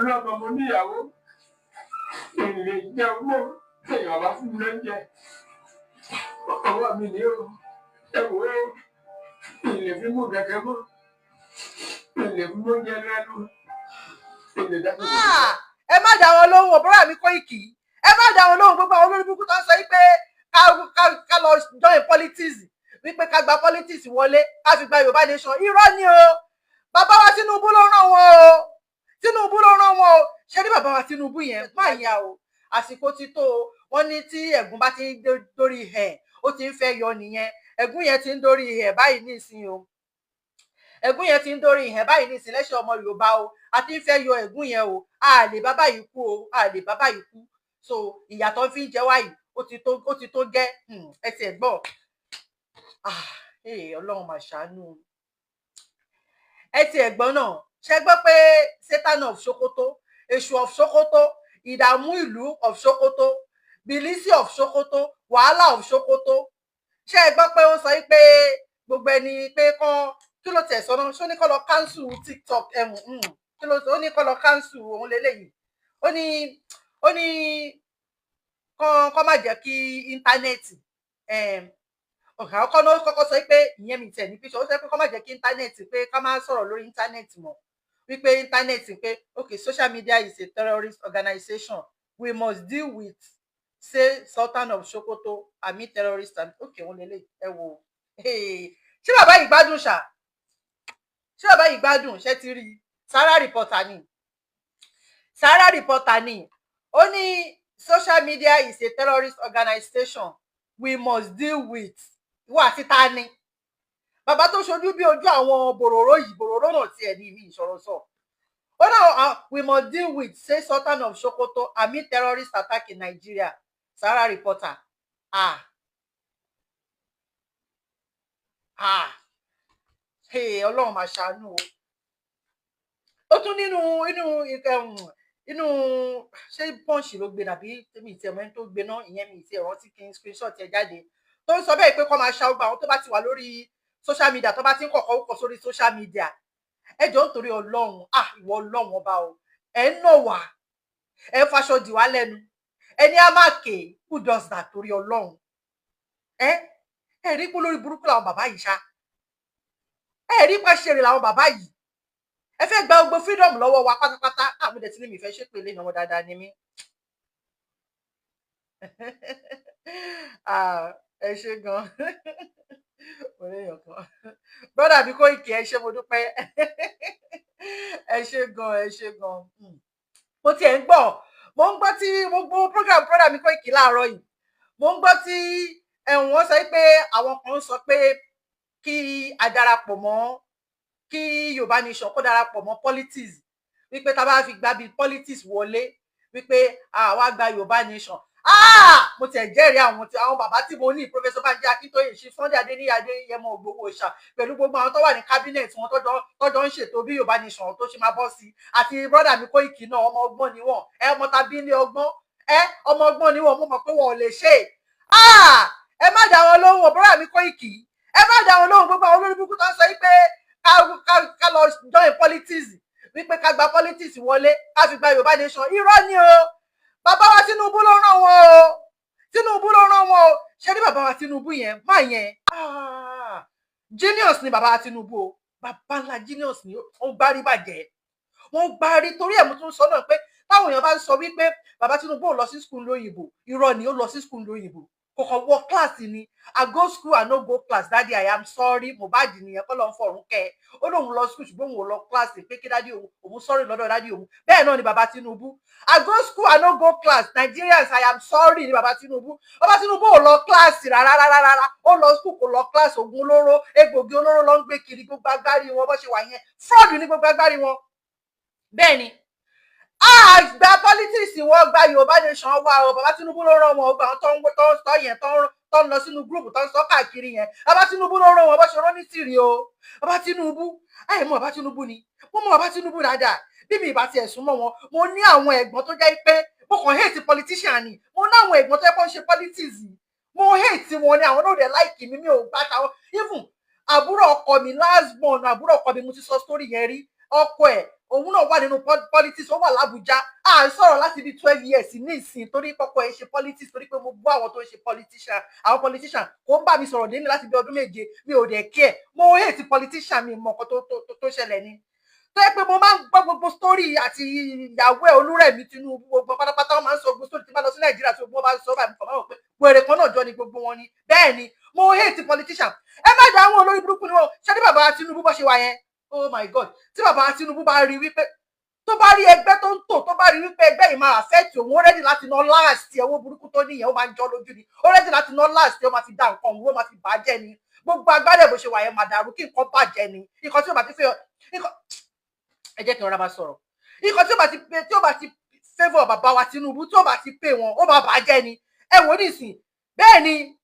Lọ́mọ, mo níyàwó, ìlè jẹun mọ́ téèyàn bá fún mi lóúnjẹ. Ọwọ́ mi ni ó, ẹ wò ó, ìlè fi mú kẹ̀kẹ́ mọ́, ìlè fi mú oúnjẹ lẹ́nu, ìlè dákú. Ah, ẹ má dá wọn lóhùn, ọ̀bọ̀rọ̀ mi Kóìkì, ẹ má dá wọn lóhùn. Gbogbo àwọn olórí burúkú tó ń sọ yìí pé ká lọ join politics, wípé ká gba politics wọlé, ká fi gba Yorùbá nation, irọ́ ni o. Bàbá wa Tinubu ló rán wọn o, Tinubu ló rán wọn o. Ṣé ní bàbá wa Tinubu yẹn má yà o, àsìkò ti tó o. Wọ́n ní tí ẹ̀gún bá ti ń dórí ẹ̀, ó ti ń fẹ́ yọ nìyẹn. Ẹ̀gún yẹn ti ń dórí ẹ̀ báyìí nísìnyí o, ẹ̀gún yẹn ti ń dórí ìhẹ́ báyìí nísìnyí lẹ́sẹ̀ ọmọ Yorùbá o. A ti ń fẹ́ yọ ẹ̀gún yẹn o. A lè bá báyìí kú o, a lè bá báyìí kú. So ìyàtọ̀ fi ń jẹ wáyìí, ó ti tó, ó ti tó gẹ́. Ẹ tiẹ̀ gbọ́. Ah, Ọlọ́run mà ṣàánú. Ẹ tiẹ̀ gbọ́ náà, ṣe gbọ́ pé Satan of Sokoto, Èṣù of Sokoto, ìdààmú ìlú of Sokoto, Bilisi of Sokoto, wàhálà of Sokoto, ṣé ẹ gbọ́ pé ó sọ pé gbogbo ẹni pé kán, kí ló tiẹ̀ sọ náà? Ṣó ní kó lọ cancel TikTok ẹ̀hún? Kí ló ó ní kó lọ cancel òun lélẹ́yìí? Ó ní kán má jẹ́ kí internet ọ̀gá ọkọ náà kọ́kọ́ sọ pé ìyẹn mi tẹ̀ ní píṣọ. Ó sọ pé kán má jẹ́ kí internet, pé ká má sọ̀rọ̀ lórí internet mọ́, wípé internet pé okay, social media is a terrorist organization we must deal with, say Sultan of Sokoto àmì terrorist. And okay, wọn lélẹ̀. Ẹ wò, ṣé bàbá yìí gbádùn ṣá? Ṣé bàbá yìí gbádùn? Ṣé ti rí Sahara Reporter ni? Sahara Reporter ni. Ó ní social media is a terrorist organization we must deal with. Ìwọ àti ta ni bàbá tó ṣojú bí ojú àwọn bòròró yìí? Bòròró náà tiẹ̀ ní ìmí ìṣòro sọ. Ó náà we must deal with, say Sultan of Sokoto amid terrorist attack in Nigeria. Sahara Reporter. Ah ah, hey, Ọlọ́run máa ṣàánú o. Ó tún nínú inú inú, ṣé Punch ló gbé dàbí mi ìtì ẹ̀mọ́ ẹni tó gbé náà ìyẹn, mi ìtì ẹ̀rántí kí n screenshot ẹ̀ jáde, tó ń sọ bẹ́ẹ̀ pé kó máa ṣa gbogbo àwọn tó bá ti wà lórí social media, tó bá ti ń kọ̀kọ́ kọ sórí social media. Ẹ jọ̀ọ́, nítorí Ọlọ́run, ah, ìwọ Ọlọ́run ọba o, ẹ̀ ń nà wá, ẹ̀ ń faṣọ dì wá lẹ́nu, ẹni á máa kè. Who does that? Torí Ọlọ́run, ẹ rí pé lórí burúkú làwọn bàbá yìí ṣá. Ẹ rí pàṣẹrè làwọn bàbá yìí. Ẹ fẹ́ gba gbogbo freedom lọ́wọ́ wa pátápátá. Àmúdẹ̀ tí ní mi fẹ́ ṣépè lé ọmọ dáadáa ni mí. Ẹ ṣe gan oníyàn kan, brother mi Kóìkì, ẹ ṣé, mo dúpẹ́, ẹ ṣé gan, ẹ ṣé gan. Mo tiẹ̀ ń gbọ́, mo ń gbọ́ tí mo gbọ́ program brother mi Kóìkì láàárọ̀ yìí. Mo ń gbọ́ tí ẹ̀wọ̀n wọ́n sọ pé àwọn kan sọ pé kí a darapọ̀ mọ́, kí Yorùbá nation kó darapọ̀ mọ́ politics, wípé tá a bá fi gba bí politics wọlé, wípé àwa gba Yorùbá nation. Ah, mo tiẹ̀ jẹ́rìí àwọn tí àwọn bàbá tí mo ní, Professor Banji Akíntóyè, ṣe Sunday Adéníyì Adéyẹmọ Ìgbòho ṣá, pẹ̀lú gbogbo àwọn tó wà ní cabinet wọn tọ́jọ́ ń ṣètò bí Yorùbá nation tó ṣe máa bọ́ sí, àti brother mi Kóìkì náà, ọmọ ọgbọ́n ni wọ́n. Ẹ ọmọ tàbí ní ọgbọ́n, ẹ ọmọ ọgbọ́n ni wọ́n. Mo mọ̀ pé wọn ò lè ṣe. Ah, ẹ má dá wọn lóhùn, brother mi Kóìkì, ẹ má dá wọn lóhùn. Gbogbo àwọn olórí burúkú tó ń sọ yìí pé ká lọ join politics, wípé ká gba politics wọlé, ká fi gba Yorùbá nation, irọ́ ni o. Bàbá wa Tinubu ló rán wọn o, Tinubu ló rán wọn o. Ṣé ní bàbá wa Tinubu yẹn má yẹn, genius ni bàbá wa Tinubu o. Bàbá ńlá genius ni. Ó gbárí bàjẹ́, wọ́n gbárí. Torí ẹ̀ mo tún sọ náà pé táwọn èèyàn bá ń sọ wípé bàbá Tinubu ò lọ sí school lóyìnbó, irọ́ ni. Ó lọ sí school lóyìnbó, kò kàn wọ class ni. I go school, I no go class, daddy, I am sorry. Mohbad nìyẹn, kọ́ ló ń fọ̀rún kẹ́ ẹ. Ó lóun lọ school ṣùgbọ́n òun ò lọ class, pé kí daddy òun, òun sorry lọ́dọ̀ daddy òun. Bẹ́ẹ̀ náà ni bàbá Tinubu. I go school, I no go class, Nigerians, I am sorry ni bàbá Tinubu. Bàbá Tinubu ò lọ class rárá rárá rárá. Ó lọ school, kò lọ class. Oògùn olóró, egbògi olóró ló ń gbé kiri. Gbogbo agbárí wọn bó ṣe wà yẹn, fraud ní gbogbo agbárí wọn. Bẹ́ẹ̀ ni àgbà politics wọn gba Yorùbá nation wa o. Bàbá Tinubu ló rán wọn. Gbà tó ń sọ yẹn, tó ń lọ sínú group, tó ń sọ káàkiri yẹn, bàbá Tinubu ló rán wọn. Bó ṣe rán ní tìrì o. Bàbá Tinubu, ẹ mọ bàbá Tinubu ni. Mo mọ bàbá Tinubu dáadáa. Bí mi ìbá tiẹ̀ sún mọ́ wọn, mo ní àwọn ẹ̀gbọ́n tó jẹ́ pé mo kàn hate politician ni. Mo ní àwọn ẹ̀gbọ́n tó yẹ kó ń ṣe politics, mo hate wọn ni. Àwọn náà dẹ̀ like mi. Mi ò gbà táwọn. Even àbúrò ọkọ mi, last born àbúrò ọkọ mi, mo ti sọ story yẹn rí. Ọkọ ẹ̀ Òun náà wà nínú politics, ó wà l'Ábùjá. À ń sọ̀rọ̀ láti bí 12 years ní ìsìn torí pọ́pọ́ ẹ̀ ṣe politics, torí pé mo gbọ́ àwọn tó ń ṣe politician, àwọn politician kò ń bá mi sọ̀rọ̀ dé ní láti bí ọdún 7. Mi ò dẹ̀ kí ẹ̀, mo hate politician. Mi mọ̀ nǹkan tó ṣẹlẹ̀ ni tó yẹ pé mo máa ń gbọ́ gbogbo story àti ìyàwó ẹ̀, Olúrẹ̀mí Tinubu, gbogbo pátápátá wọn máa ń sọ gbogbo story. Tí bá lọ sí Nàìjíríà, tí gbogbo wọn bá ń sọ báyìí, mo kàn máa wò pé wèrè kan náà jọ ni gbogbo wọn ni. Bẹ́ẹ̀ ni, mo hate politician. Ẹ má dá àwọn olórí burúkú ni wọn ṣé ní bàbá Tinubu bó ṣe wà yẹn. Oh my God, tí bàbá Tinubu bá rí wípé, tó bá rí ẹgbẹ́ tó ń tò, tó bá rí wípé ẹgbẹ́ yìí máa affect òun, ó ready láti ná last owó burúkú tó níyẹn. Ó máa ń jọ́ lójú ni. Ó ready láti ná last, ó máa fi dá nǹkan òun, ó máa fi bàjẹ́ ni. Gbogbo agbálẹ̀ bó ṣe wà yẹn máa dàrú kí nǹkan bàjẹ́ ni. Nǹkan tí ó bá ti fẹ́ nǹkan, ẹ jẹ́ kí n rọra máa sọ̀rọ̀. Nǹkan tí ó bá ti favour bàbá wa Tinubu, tí ó bá ti pay wọn, ó máa bàjẹ́ ni. Ẹ wò ó nísìn. Bẹ́ẹ̀ ni,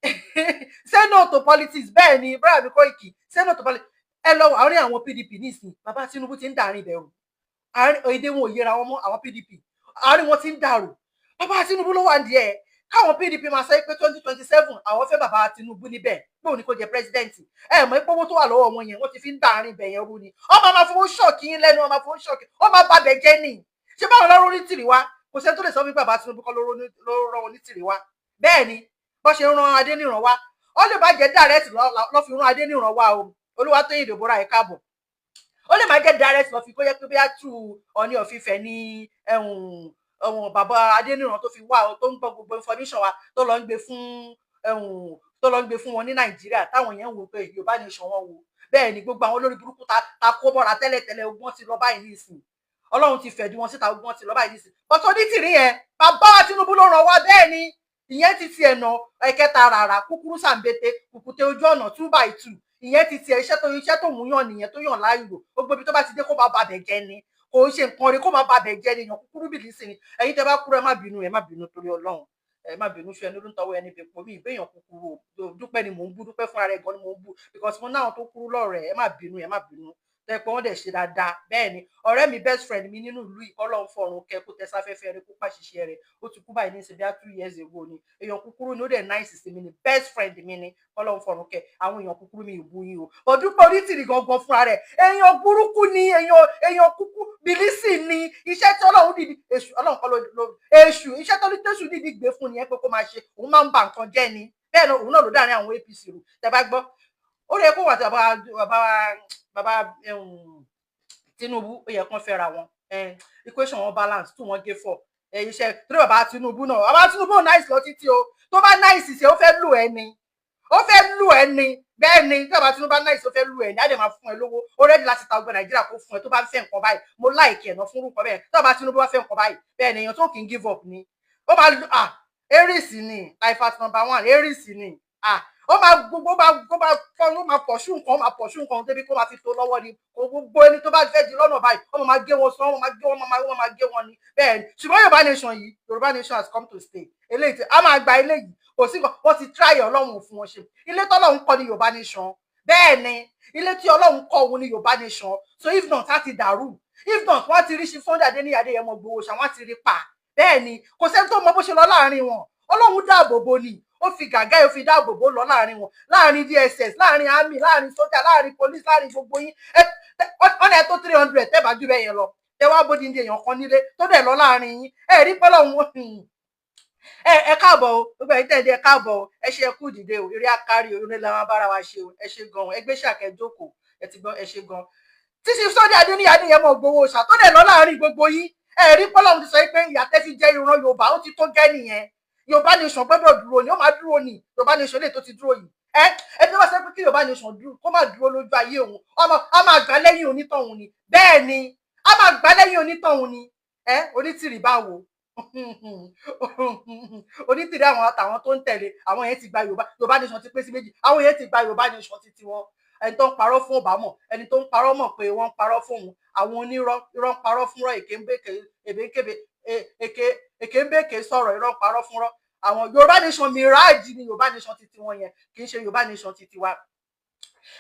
say no to politics. Bẹ́ẹ̀ ni, brother mi Koiki, say no to politics. Ẹ lọ àárín àwọn PDP nísìn, bàbá Tinubu ti ń dàrin ìbẹ̀rù. Àárín èdè wọn ò yẹra wọn mọ́. Àwọn PDP, àárín wọn ti ń dàrú. Bàbá Tinubu ló wà ní ẹ káwọn PDP máa sọ pé 2027, àwọn fẹ́ bàbá Tinubu níbẹ̀, pé òun ni kò jẹ president. Ẹ mọ̀ pé owó tó wà lọ́wọ́ wọn yẹn, wọ́n ti fi ń dàrin ibẹ̀ yẹn rú ni. Wọ́n máa fowó ṣọ́ọ̀kì yín lẹ́nu, wọ́n máa fowó ṣọ́ọ̀kì, wọ́n máa bàbẹ̀ jẹ́ ni. Ṣé báwọn lọ́rọ́ ní tìrì wá? Kò sẹ́ni tó lè sọ fún bàbá Tinubu kọ́ ló rán wọn ní tìrì wá. Bẹ́ẹ̀ ni, bó ṣe ń ran Adéníran wá, ó lè bá jẹ́ direct lọ́ fi rán Adéníran wá o. Olúwatóyìn Deborah, ẹ káàbọ̀. Ó lè má jẹ́ direct lọ́ fi, kó jẹ́ pé bí a tú Ọọ̀ni of Ifẹ̀ ní ẹ̀hún ẹ̀hún bàbá Adéníran tó fi wá o, tó ń gbọ́ gbogbo information wa, tó lọ ń gbé fún wọn ní Nàìjíríà, táwọn yẹn ń wò pé Yorùbá nation wọn wò. Bẹ́ẹ̀ ni, gbogbo àwọn olórí burúkú ta kó mọ́ra tẹ́lẹ̀tẹ́lẹ̀, ogun ti lọ báyìí nísìn. Ọlọ́run ti fẹ̀dí wọn síta, ogun ti lọ báyìí nísìn. Bọ́tọ̀ onítìrí yẹn, bàbá wa Tinubu ló ràn wá. Bẹ́ẹ̀ ni, ìyẹn ti tiẹ̀ nà. Ẹ̀kẹta ràrà kúkúrú sàǹbẹ̀tẹ̀ kùkùté ojú ọ̀nà 2 by 2, ìyẹn ti tiẹ̀. Iṣẹ́ tó mú yàn nìyẹn, tó yàn láàyò. Gbogbo ibi tó bá ti dé, kó máa bàbẹ̀ jẹ́ ni. Kò ń ṣe nǹkan rí, kó máa bàbẹ̀ jẹ́ ni. Èèyàn kúkúrú bìlí sí ni. Ẹ̀yin tẹ́ bá kúrò, ẹ má bínú, ẹ má bínú torí Ọlọ́run, ẹ má bínú. Fún ẹni ló ń tọwọ́ ẹni bèpò mi ìbéèyàn kúkúrú o. Dúpẹ́ ni mò ń bú, Dúpẹ́ fúnra rẹ̀ gan ni mò ń bú, because mo náà tó kúrú lọ́rẹ̀ẹ́. Ẹ má bínú, ẹ má bínú. Tẹ́ pé wọ́n dẹ̀ ṣe dáadáa. Bẹ́ẹ̀ ni, ọ̀rẹ́ mi, best friend mi nínú ìlú yìí, Ọlọ́run fọ̀run kẹ́, kó tẹ sáfẹ́fẹ́ rẹ̀, kó pàṣìṣe rẹ̀. Ó ti kú báyìí ní ìsìn bíi 2 years ago ni. Èèyàn kúkúrú ni, ó dẹ̀ nice sí mi ni, best friend mi ni. Ọlọ́run fọ̀run kẹ́. Àwọn èèyàn kúkúrú, mi ìbú yín o. Ọdúpẹ́ Onítìrì gangan fúnra rẹ̀, èèyàn burúkú ni, èèyàn kúkú bìlísì ni. Iṣẹ́ tí Ọlọ́run dìdí, èṣù, Ọlọ́run kọ́ ló èṣù, iṣẹ́ tó ní tẹ̀sù dìdí gbé fún nìyẹn pé kó máa ṣe. Òun máa ń ba nǹkan jẹ́ ni. Bẹ́ẹ̀ ni, òun náà ló dárin àwọn APC rú. Tẹ́ bá gbọ́, ó yẹ kó wà tí bàbá Tinubu, ó yẹ kán fẹ́ra wọn. Equation wọn balance, two wọn gé four. Iṣẹ́ torí bàbá Tinubu náà, bàbá Tinubu ò nice lọ títí o. Tó bá nice ṣe, ó fẹ́ lù ẹ́ ni, ó fẹ́ lù ẹ́ ni. Bẹ́ẹ̀ ni, tí bàbá Tinubu bá nice, ó fẹ́ lù ẹ́ ni. Á dẹ̀ máa fún ẹ lówó. Ó ready láti ta ọgbẹ́ Nàìjíríà kó fún ẹ tó bá ń fẹ́ nǹkan báyìí. Mo like ẹ̀ náà fún orúkọ bẹ́ẹ̀. Tí bàbá Tinubu bá fẹ́ nǹkan báyìí, bẹ́ẹ̀ ni, èèyàn tó kì í give up ni. Ó máa ah, Aries ni, life number one, Aries ni. Ah, ó máa gbogbo, ó máa fọ́n, ó máa pọ̀ṣù nǹkan, ó máa pọ̀ṣù nǹkan débi kó máa fi tó lọ́wọ́ ni. Kò gbogbo ẹni tó bá fẹ́ di lọ́nà báyìí, ó máa gé wọn sán, wọ́n máa gé wọn ni. Bẹ́ẹ̀ ni. Ṣùgbọ́n Yorùbá nation yìí, Yorùbá nation has come to stay. Eléyìí tí a máa gba eléyìí, kò sí nǹkan. Wọ́n ti try, Ọlọ́run ò fún wọn ṣe. Ilé tọ́lọ́run kọ́ ni Yorùbá nation. Bẹ́ẹ̀ ni, ilé tí Ọlọ́run kọ́ òun ni Yorùbá nation. So if not, á ti dàrú. If not, wọ́n ti rí ṣe Sunday Adéníyì Adéyẹmọ Ìgbòho ṣá, wọ́n ti rí pa. Bẹ́ẹ̀ ni, kò sẹ́ni tó mọ bó ṣe lọ láàrin wọn. Ọlọ́run dáàbò bo ni, ó fi gàgá, ó fi dáàbò bò lọ láàrin wọn, láàrin DSS, láàrin army, láàrin sójà, láàrin police, láàrin gbogbo yín. Ọ̀nà ẹ̀ tó 300 tẹ́ bá jù bẹ́ẹ̀ yẹn lọ, tẹ́ wá bódi ní èèyàn kan nílé tó dẹ̀ lọ láàrin yín. Ẹ rí pọ́lọ́hún. Ẹ káàbọ̀ o, gbogbo ẹ̀yin tẹ̀lé, ẹ káàbọ̀ o. Ẹ ṣe, ẹ kú dìde o. Eré akárí o, eré làwọn bára wa ṣe o. Ẹ ṣe gan o. Ẹ gbé ṣàkẹjókòó, ẹ ti gbọ́. Ẹ ṣe gan. Tí ṣe Sunday Adéníyì Adéyẹmọ Ìgbòho ṣà tó dẹ̀ lọ láàrin gbogbo yín, ẹ rí pọ́lọ́hún ti sọ pé ìyà tẹ́ fi jẹ́ ìran Yorùbá, ó ti tó gẹ́ nìyẹn. Yorùbá nation gbọ́dọ̀ dúró ni, ó máa dúró ni. Yorùbá nation lè tó ti dúró yìí, ẹ tí wọ́n sọ pé kí Yorùbá nation dúró, kó má dúró lójú ayé òun, ọmọ a máa gbà lẹ́yìn onítọ̀hún ni. Bẹ́ẹ̀ ni, a máa gbà lẹ́yìn onítọ̀hún ni. Ẹ Onítìrì báwo? Onítìrì, àwọn àtàwọn tó ń tẹ̀lé àwọn yẹn ti gba Yorùbá nation ti pé sí méjì. Àwọn yẹn ti gba Yorùbá nation ti tiwọn. Ẹni tó ń parọ́ fún ọba mọ̀, ẹni tó ń parọ́ mọ̀ pé wọ́n ń parọ́ fún òun. Àwọn onírọ́, irọ́ ń parọ́ fúnrọ́, èké ń bèké, èbè ń kébè, èké, èké ń bèké sọ̀rọ̀, irọ́ ń parọ́ fúnrọ́. Àwọn Yorùbá nation mirage ni Yorùbá nation ti tiwọn yẹn, kì í ṣe Yorùbá nation ti tiwa.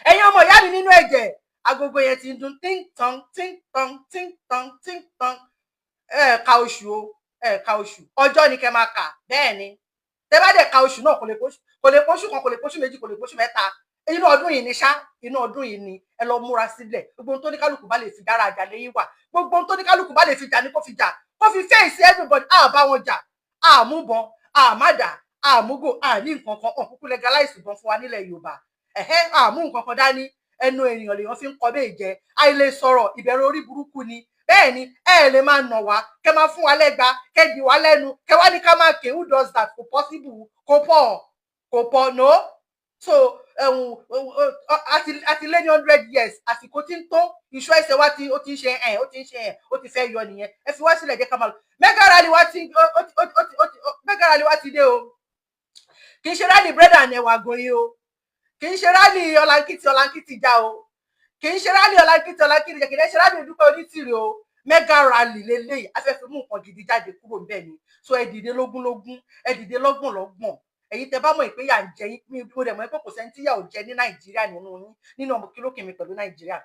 Ẹ̀yin ọmọ ìyá mi nínú ẹ̀jẹ̀, agogo yẹn ti ń dún ting tong, ting tong, ting tong, ting tong. Ẹ ka oṣù o, ẹ ka oṣù, ọjọ́ ni kẹ́ máa kà. Bẹ́ẹ̀ ni, tẹ́ bá dẹ̀ ka oṣù náà, kò lè póṣù kan, kò lè póṣù méjì, kò lè póṣù mẹ́ta. Inú ọdún yìí ni ṣá, inú ọdún yìí ni. Ẹ lọ múra sílẹ̀. Gbogbo ohun tó ní kálukú bá lè fi dára àjà lẹ́yìn wà, gbogbo ohun tó ní kálukú bá lè fi jà ní kó fi jà, kó fi face everybody. Á bá wọn jà, àmúbọn, àmàdà, àmúgò, àní nǹkan kan. Ọ̀kúnkún legalize ìbọn fún wa nílẹ̀ Yorùbá. Ẹ̀hẹ́, àmú nǹkan kan dání. Ẹnu ènìyàn lèèyàn fi ń kọ bẹ́ẹ̀ jẹ. Àìlè sọ̀rọ̀, ìbẹ̀rù orí burúkú ni. Bẹ́ẹ̀ ni, ẹ lè máa nà wá, kẹ máa fún wa lẹ́gba, kẹ dì wá lẹ́nu, kẹ wá ní ká máa ké. Who does that? Kò possible, kò pọ̀, kò pọ̀, no. So àti lé ní 100 years, àsìkò tí ń tó iṣu ẹsẹ̀ wa tí ó ti ń ṣe ẹ̀, ó ti ń ṣe ẹ̀, ó ti fẹ́ yọ nìyẹn. Ẹ fi wá sílẹ̀, jẹ́ ká máa lọ. Mega rally wa ti ó ti ó ti ó ti mega rally wa ti dé o. Kì í ṣe rally bread and ẹ̀wà goyin o, kì í ṣe rally ọ̀làǹkìtì ọ̀làǹkìtì já o, kì í ṣe rally ọ̀làǹkìtì ọ̀làǹkìtì já, kì í ṣe rally Dúpẹ́ Onítìrì o. Mega rally lélẹ́yìí. A fẹ́ fi mú nǹkan gidi jáde kúrò níbẹ̀ ni. So ẹ dìde lógúnlógún, ẹ dìde lọ́gbọ̀n lọ́gbọ̀n. Ẹ̀yin tẹ́ bá mọ̀ pé yà ń jẹ yín, mi ò dẹ̀ mọ̀ pé kò sẹ́ni tí yà ò jẹ ní Nàìjíríà nínú yín, nínú ọmọ kílókè mi pẹ̀lú Nàìjíríà.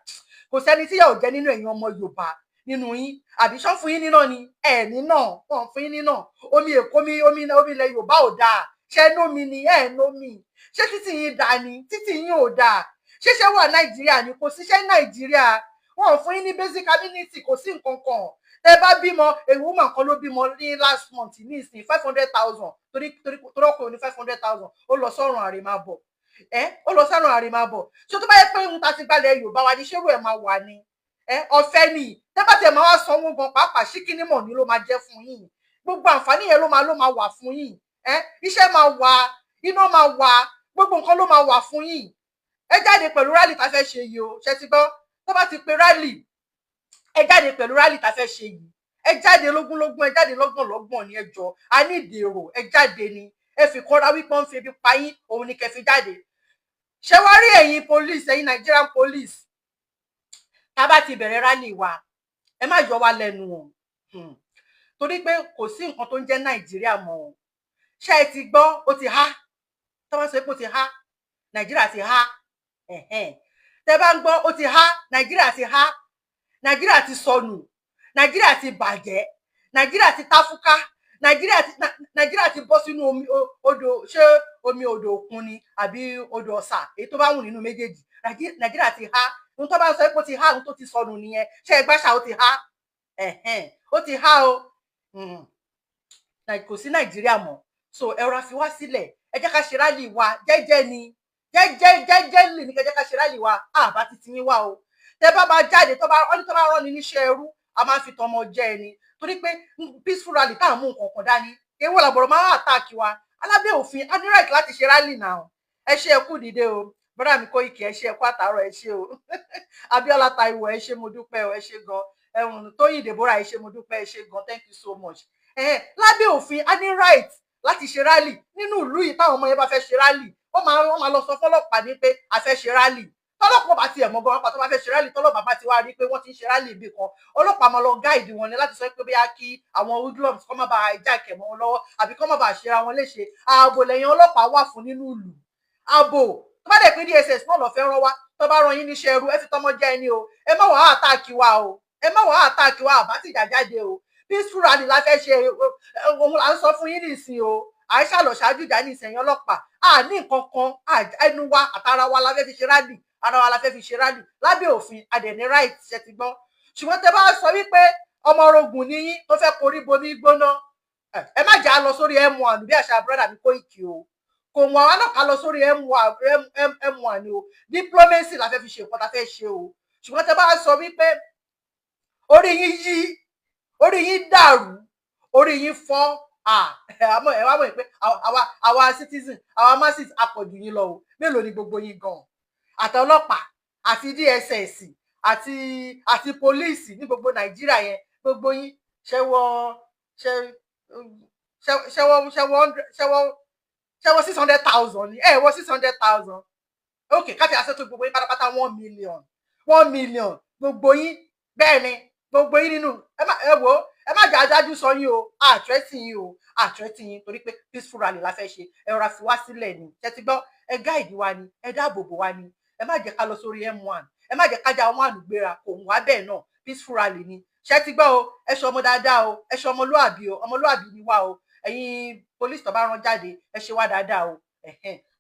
Kò sẹ́ni tí yà ò jẹ nínú ẹ̀yin ọmọ Yorùbá nínú yín. Àbí ṣán fún yín níná ni? Ẹ̀ níná, wọ́n fún yín níná. Omi Èkó, mi omi, omi ilẹ̀ Yorùbá ò dáa. Ṣẹ́ nómi ni? Ẹ̀ nómi. Ṣé títì yín dáa ni? Títì yín ò dáa. Ṣíṣe wà Nàìjíríà ni? Kò síṣẹ́ Nàìjíríà. Wọn ò fún yín ní basic amenity, kò sí nǹkan kan. Tẹ bá bímọ, èyí woman kan ló bímọ ní last month ní ìsìn, 500,000, torí ọkùnrin ní 500,000, ó lọ sọ́run àrèmábọ̀. Ẹ ó lọ sọ́run àrèmábọ̀. Ṣé tó bá yẹ pé ń ta ti gbalẹ̀ Yorùbá wa ní, ṣérú ẹ̀ máa wà ní? Ẹ ọ̀fẹ́ ni. Tẹ́ bá tiẹ̀ máa wá sanwó gan pàápàá, ṣíkíní mọ̀ ní ló máa jẹ́ fún yín. Gbogbo àǹfààní yẹn ló máa wà fún yín. Ẹ iṣẹ́ máa wà, iná máa wà, gbogbo nǹkan ló máa wà fún yín. Ẹ jáde pẹ̀lú rally tá a fẹ́ ṣe yìí o. Ṣe ti gbọ́? Tó bá ti pe rally, ẹ jáde pẹ̀lú rally tá a fẹ́ ṣe yìí. Ẹ jáde lógúnlógún, ẹ jáde lọ́gbọ̀n lọ́gbọ̀n ni. Ẹ jọ, a ní ìdèrò. Ẹ jáde ni. Ẹ fi kọ́ra wípé wọ́n ń fi ebi pa yín, òun ni kẹ́ fi jáde. Ṣé wá rí ẹ̀yin police, ẹ̀yin Nigerian police, tá a bá ti bẹ̀rẹ̀ rally wa, ẹ má yọ wá lẹ́nu o, torí pé kò sí nǹkan tó ń jẹ́ Nàìjíríà mọ́ o. Ṣé ẹ ti gbọ́? Ó ti há. Tó bá sọ pé ó ti há, Nàìjíríà ti há. Tẹ bá ń gbọ́ ó ti há, Nàìjíríà ti há, Nàìjíríà ti sọnù, Nàìjíríà ti bàjẹ́, Nàìjíríà ti táfúká, Nàìjíríà ti bọ́ sínú omi odò. Ṣé omi odò òkun ni àbí odò Ọ̀sà? Èyí tó bá wù nínú méjèèjì. Nàìjíríà ti há. Ohun tó bá ń sọ pé ó ti há, ohun tó ti sọnù nìyẹn. Ṣé ẹ gbàṣà? Ó ti há, ó ti há o. Kò sí Nàìjíríà mọ́. So ẹ rọra fi wá sílẹ̀, ẹ jẹ́ ká ṣe rally wa jẹ́jẹ́ ni, jẹ́jẹ́ jẹ́jẹ́ lè ní kẹ́ jẹ́ ká ṣe rally wa. Àbá ti ti yín wá o. Tẹ bá máa jáde, tó bá ọ́ní, tó bá rán ni níṣẹ́ ẹrú, a máa fi tọmọ jẹ́ ẹni, torí pé peaceful rally tá à ń mú nǹkan kan dání, ewu làbọ̀rọ̀ máa ń attack wa. Alábẹ́ òfin, a ní right láti ṣe rally náà. Ẹ ṣe, ẹ kú dìde o. Bọ́dà mi Kóìkì, ẹ ṣe, ẹ kú àtàárọ̀, ẹ ṣe o. Abíọ́lá Táíwò, ẹ ṣe, mo dúpẹ́ o, ẹ ṣe gan. Ẹ̀hún Tóyìn Deborah, ẹ ṣe, mo dúpẹ́, ẹ ṣe gan. Thank you so much. Lábẹ́ òfin, a ní right láti ṣe rally nínú ìlú yìí. Táwọn ọmọ yẹn bá fẹ́ ṣe rally, wọ́n máa lọ sọ fọ́lọ́pàá ní pé a fẹ́ ṣe rally. Tọ́lọ́pàá bá tiẹ̀ mọ̀ gan pàtó bá fẹ́ ṣe rally, tọ́lọ́pàá bá ti wá rí pé wọ́n ti ń ṣe rally ibì kan, ọlọ́pàá máa lọ guide wọn ni láti sọ pé bóyá kí àwọn hoodlums kọ́ má bàa hijack ẹ̀ mọ́ wọn lọ́wọ́, àbí kọ́ má bàa ṣera wọn léṣe. Ààbò lẹ́yìn ọlọ́pàá wà fún nínú ìlú. Ààbò tó bá dẹ̀ pé DSS náà lọ fẹ́ rán wá, tó bá rán yín níṣẹ́ ẹrú, ẹ fi tọmọ jẹ́ ẹni o. Ẹ má wàá attack wa o, ẹ má wàá attack wa. Àbá tìjà jáde o. Peaceful rally la fẹ́ ṣe, òun là ń sọ fún yín nìsín o. À ń ṣàlọ̀ ṣáájú ìjà ní ìsẹ̀yìn ọlọ́pàá. À ní nǹkan kan, ẹnu wa àtara wa la fẹ́ fi ṣe rally, ara wa la fẹ́ fi ṣe rally. Lábẹ́ òfin, a dẹ̀ ní right. Ṣe ti gbọ́? Ṣùgbọ́n tẹ bá sọ wípé ọmọ orogun ni yín tó fẹ́ korí bomi gbóná, ẹ má jà á lọ sórí M1 bí àṣà brother mi Kóìkì o. Kò wọ́n wá náà ká lọ sórí M1 o. Diplomacy la fẹ́ fi ṣe nǹkan tá fẹ́ ṣe o. Ṣùgbọ́n tẹ bá sọ wípé orí yín yí, orí yín dàrú, orí yín fọ́, ẹ wá mọ̀ pé àwa citizen, àwa masses, àpọ̀jù yín lọ o. Mélòó ni gbogbo yín gan? Àtọlọ́pàá àti DSS àti police ní gbogbo Nàìjíríà yẹn, gbogbo yín ṣẹwọ ṣẹwọ ṣẹwọ ṣẹwọ ṣẹwọ 600,000 ni? Ẹ wọ 600,000. Ok, káfí aṣọ tó gbogbo yín pátápátá, 1 million, 1 million gbogbo yín. Bẹ́ẹ̀ ni, gbogbo yín nínú ẹ má ẹ wò ó, ẹ má jẹ́ adájú sọ yín o. Àtúrẹ́tì yín o, àtúrẹ́tì yín, torí pé peaceful rally la fẹ́ ṣe. Ẹ rọra fi wá sílẹ̀ ni. Ṣe ti gbọ́? Ẹ guide wa ni, ẹ dáàbò bò wa ni. Ẹ má jẹ́ ká lọ sórí M1, ẹ má jẹ́ ká já one gbéra. Kò ń wá bẹ́ẹ̀ náà, peaceful rally ni. Ṣe ti gbọ́ o? Ẹ ṣe ọmọ dáadáa o, ẹ ṣe ọmọlúàbí o. Ọmọlúàbí ni wá o. Ẹ̀yin police tó bá rán jáde, ẹ ṣe wá dáadáa o.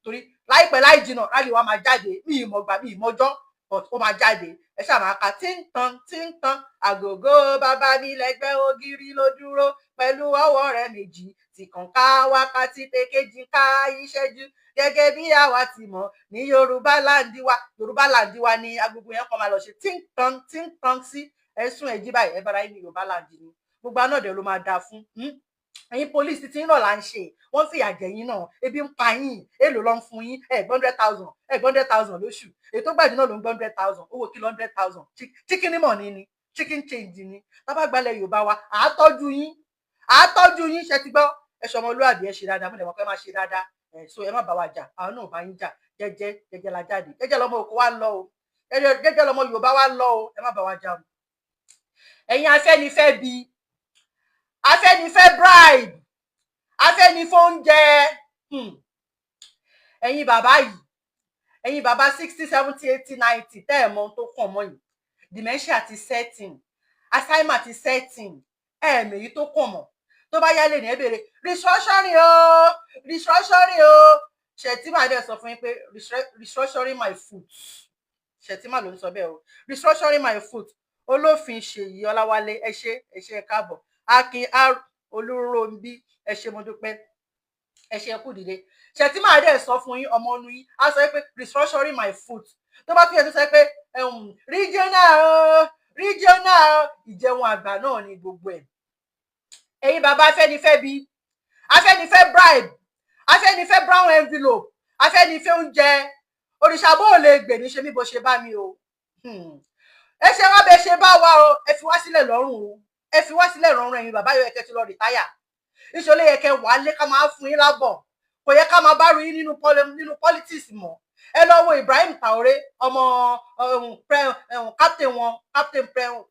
Torí lábẹ́ òfin, a ní right láti ṣe rally. Láìpẹ́ láì jìnnà, rally wa máa jáde. Mi ì mọ̀gbà, mi ì mọjọ́, but ó máa jáde. Ẹ ṣáà máa ka tí ń tan tí ń tan àgògó. Bàbá mi lẹ́gbẹ́ ògiri ló dúró pẹ̀lú ọwọ́ rẹ̀ méjì tí kàn ká wákàtí pé kejì ká ìṣẹ́jú, gẹ́gẹ́ bí àwa ti mọ̀ ní Yorùbá Land wa. Yorùbá Land wa ní agogo yẹn kọ́ máa lọ ṣe tí ń tan tí ń tan sí ẹ̀sùn ẹ̀jí báyìí. Ẹ bára yín ní Yorùbá Land ni. Gbogbo anọ́dẹ ló máa dáa fún ẹ̀yin. Police tí ń rọ̀ là ń ṣe, wọ́n fìyà jẹ yín náà, ebi ń pa yín. Èlò ló ń fún yín? Ẹ̀gbọ́n 100,000, ẹ̀gbọ́n 100,000 lóṣù. Èyí tó gbàdúrà náà ló ń gbọ́ 100,000. Owó kí ló 100,000? Chicken money ni, chicken change ni. Tábà gbalẹ̀ Yorùbá wa, àá tọ́jú yín, àá tọ́jú yín. Ṣe ti gbọ́? Ẹ ṣọmọ olúwàbí, ẹ ṣe dáadáa. Mo dẹ̀ mọ̀ pé má ṣe dáadáa ẹ. So ẹ má bá wa jà, àwọn náà bá yín jà. Jẹ́jẹ́ jẹ́jẹ́ la jáde, jẹ́jẹ́ lọmọ òkú wa ń lọ o, jẹ́jẹ́ lọmọ Yorùbá wa ń lọ o. Ẹ má bá wa jà o. Ẹ̀yin Afẹ́nifẹ́ bíi Afẹ́nifẹ́ bribe, Afẹ́nifẹ́ oúnjẹ, ẹ̀yin bàbá yìí, ẹ̀yin bàbá 60, 70, 80, 90, tẹ́ ẹ̀ mọ ohun tó kàn mọ́ yìí, dementia ti set in, Alzheimer ti set in, ẹ̀ẹ̀mẹ̀ èyí tó kàn mọ́. Tó bá yálé ní ẹ béèrè restructuring o, restructuring o. Shettima dẹ̀ sọ fún yín pé restructuring my foot. Shettima ló ń sọ bẹ́ẹ̀ o, restructuring my foot. Olófin Ṣèyí Ọláwálé, ẹ ṣé, ẹ ṣé, ẹ káàbọ̀. Akin R Olúrónbí, ẹ ṣé, mo dúpẹ́, ẹ ṣé, ẹ kú dìde. Shettima dẹ̀ sọ fún yín, ọmọ ọnu yín á sọ pé restructuring my foot. Tó bá tún yẹ tó sọ pé regional o, regional o. Ìjẹun àgbà náà ni gbogbo ẹ̀. Ẹ̀yin bàbá Afẹ́nifẹ́ bí Afẹ́nifẹ́ bribe, Afẹ́nifẹ́ brown envelope, Afẹ́nifẹ́ oúnjẹ, òrìṣà bó o lè gbè ní ṣe mí bó ṣe bá mi o. Ẹ ṣe wá bẹ ṣe bá wa o. Ẹ fi wá sílẹ̀ lọ́rùn o, ẹ fi wá sílẹ̀ lọ́rùn. Ẹ̀yin bàbá yóò yẹ kẹ́ ti lọ retire. Ìṣòlè yẹ kẹ́ wà lé ká máa fún yín lábọ̀. Kò yẹ ká máa bá ru yín nínú politics mọ́. Ẹ lọ wo Ibrahim Traoré, ọmọ captain wọn,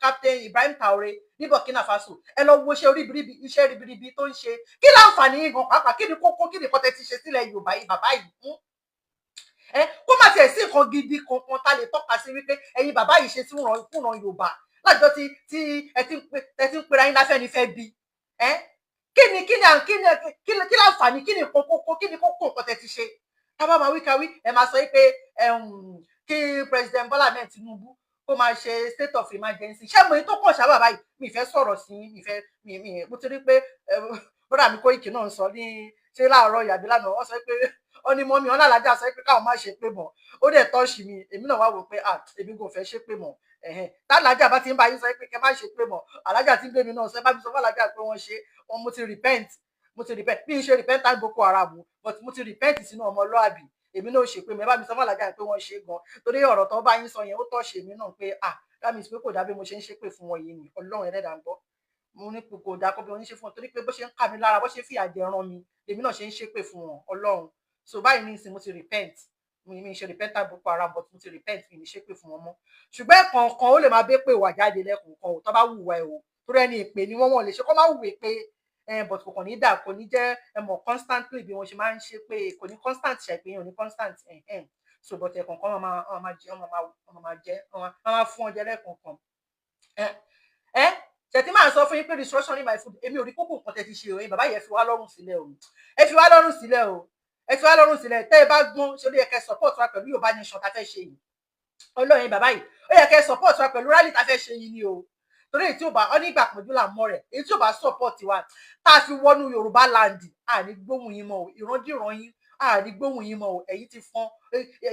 captain Ibrahim Traoré ní Burkina Faso. Ẹ lọ wo iṣẹ́ oríbiribi, iṣẹ́ ribiribi tó ń ṣe. Kí láǹfààní yín gan pàápàá? Kí ni kókó? Kí ni kọ́tẹ́ ti ṣe sílẹ̀ Yorùbá yìí, bàbá yìí fún ẹ? Kó má tiẹ̀ sí nǹkan gidi kankan tá lè tọ́ka sí wípé ẹ̀yin bàbá yìí ṣe sí fúnran Yorùbá lájọ tí ẹ ti ń pera yín láfẹ́nifẹ́ bí ẹ. Kí ni kí láǹfààní? Kí ni kókó? Kí ni kókó nǹkan tẹ́ ti ṣe? Ká bá máa wí ká wí, ẹ máa sọ pé kí President Bola Ahmed Tinubu kó máa ṣe state of emergency. Ṣé mo yín tó kàn ṣábà báyìí? Mi fẹ́ sọ̀rọ̀ sí mi fẹ́ mi mi mo ti rí pé bọ́dà mi Kóìkì náà ń sọ ní ṣé láàárọ̀ yàbí lánàá, wọ́n sọ pé ó ní mummy ọ̀nà alájà sọ pé káwọn má ṣe pé mọ́. Ó dẹ̀ touch mi. Èmi náà wá wò pé ah, èmi kò fẹ́ ṣe pé mọ́. Tálájà bá ti ń bá yín sọ pé kẹ má ṣe pé mọ́, alájà tí ń gbé mi náà sọ, ẹ bá mi sọ fún alájà pé wọ́n ṣe wọn. Mo ti repent, mo ti repent. Bí n ṣe repentant Boko Haram, but mo ti repent sínú ọmọlúàbí. Èmi náà ṣe pé mo. Ẹ bá mi sọ fún alájà pé wọ́n ṣe gan, torí ọ̀rọ̀ tó bá yín sọ yẹn, ó touch èmi náà pé ah, that means pé kò dá bí mo ṣe ń ṣépè fún wọn yìí ni. Ọlọ́run ẹlẹ́dàá ń gbọ́, mo ní kò dáa kó bí wọ́n ń ṣe fún wọn, torí pé bó ṣe ń kà mí lára, bó ṣe ń fìyà jẹ ran mi, èmi náà ṣe ń ṣépè fún wọn. Ọlọ́run. So báyìí ní ìsìn, mo ti repent. Mi ṣe repentant Boko Haram, but mo ti repent. Mi ní ṣépè fún wọn mọ́, ṣùgbọ́n ẹ̀kọ̀ọ̀kan ó lè máa bẹ́ pé wà jáde lẹ́kọ̀ọ̀kan ò tó bá wùwà ẹ̀ o, torí ẹni ìpè ni wọ́n, wọ́n lè ṣe kó má wùwé pé but kò kàn ní dà, kò ní jẹ́ ẹ mọ̀ constantly bí wọ́n ṣe máa ń ṣe pé kò ní constant ṣàìpé yẹn ò ní constant. So but ẹ̀kọ̀ọ̀kan wọ́n máa jẹ, wọ́n máa jẹ, wọ́n máa fún ọ jẹ lẹ́ẹ̀kọ̀ọ̀kan. Ẹ ṣètì máa sọ fún yín pé restructuring my foot. Èmi ò rí kókó nǹkan tẹ́ ti ṣe o. Ẹ̀yin bàbá yẹn, fi wá lọ́rùn sílẹ̀ o, ẹ fi wá lọ́rùn sílẹ̀ o, ẹ fi wá lọ́rùn sílẹ̀. Tẹ́ ẹ bá gbọ́n, ṣe ló yẹ kẹ́ support wa pẹ̀lú Yorùbá Nation tá fẹ́ ṣe yìí? Ọlọ́yin bàbá yìí, ó yẹ kẹ́ support wa pẹ̀lú rally tá fẹ́ ṣe yìí ni o, torí èyí tí ò bá ọ nígbà pọ̀jù là mọ́ rẹ̀, èyí tí ò bá support wa tá a fi wọnú Yorùbá land, àní gbóhùn yín mọ́ o. Ìrandíran yín, àní gbóhùn yín mọ́ o. Ẹ̀yin ti fọ́n,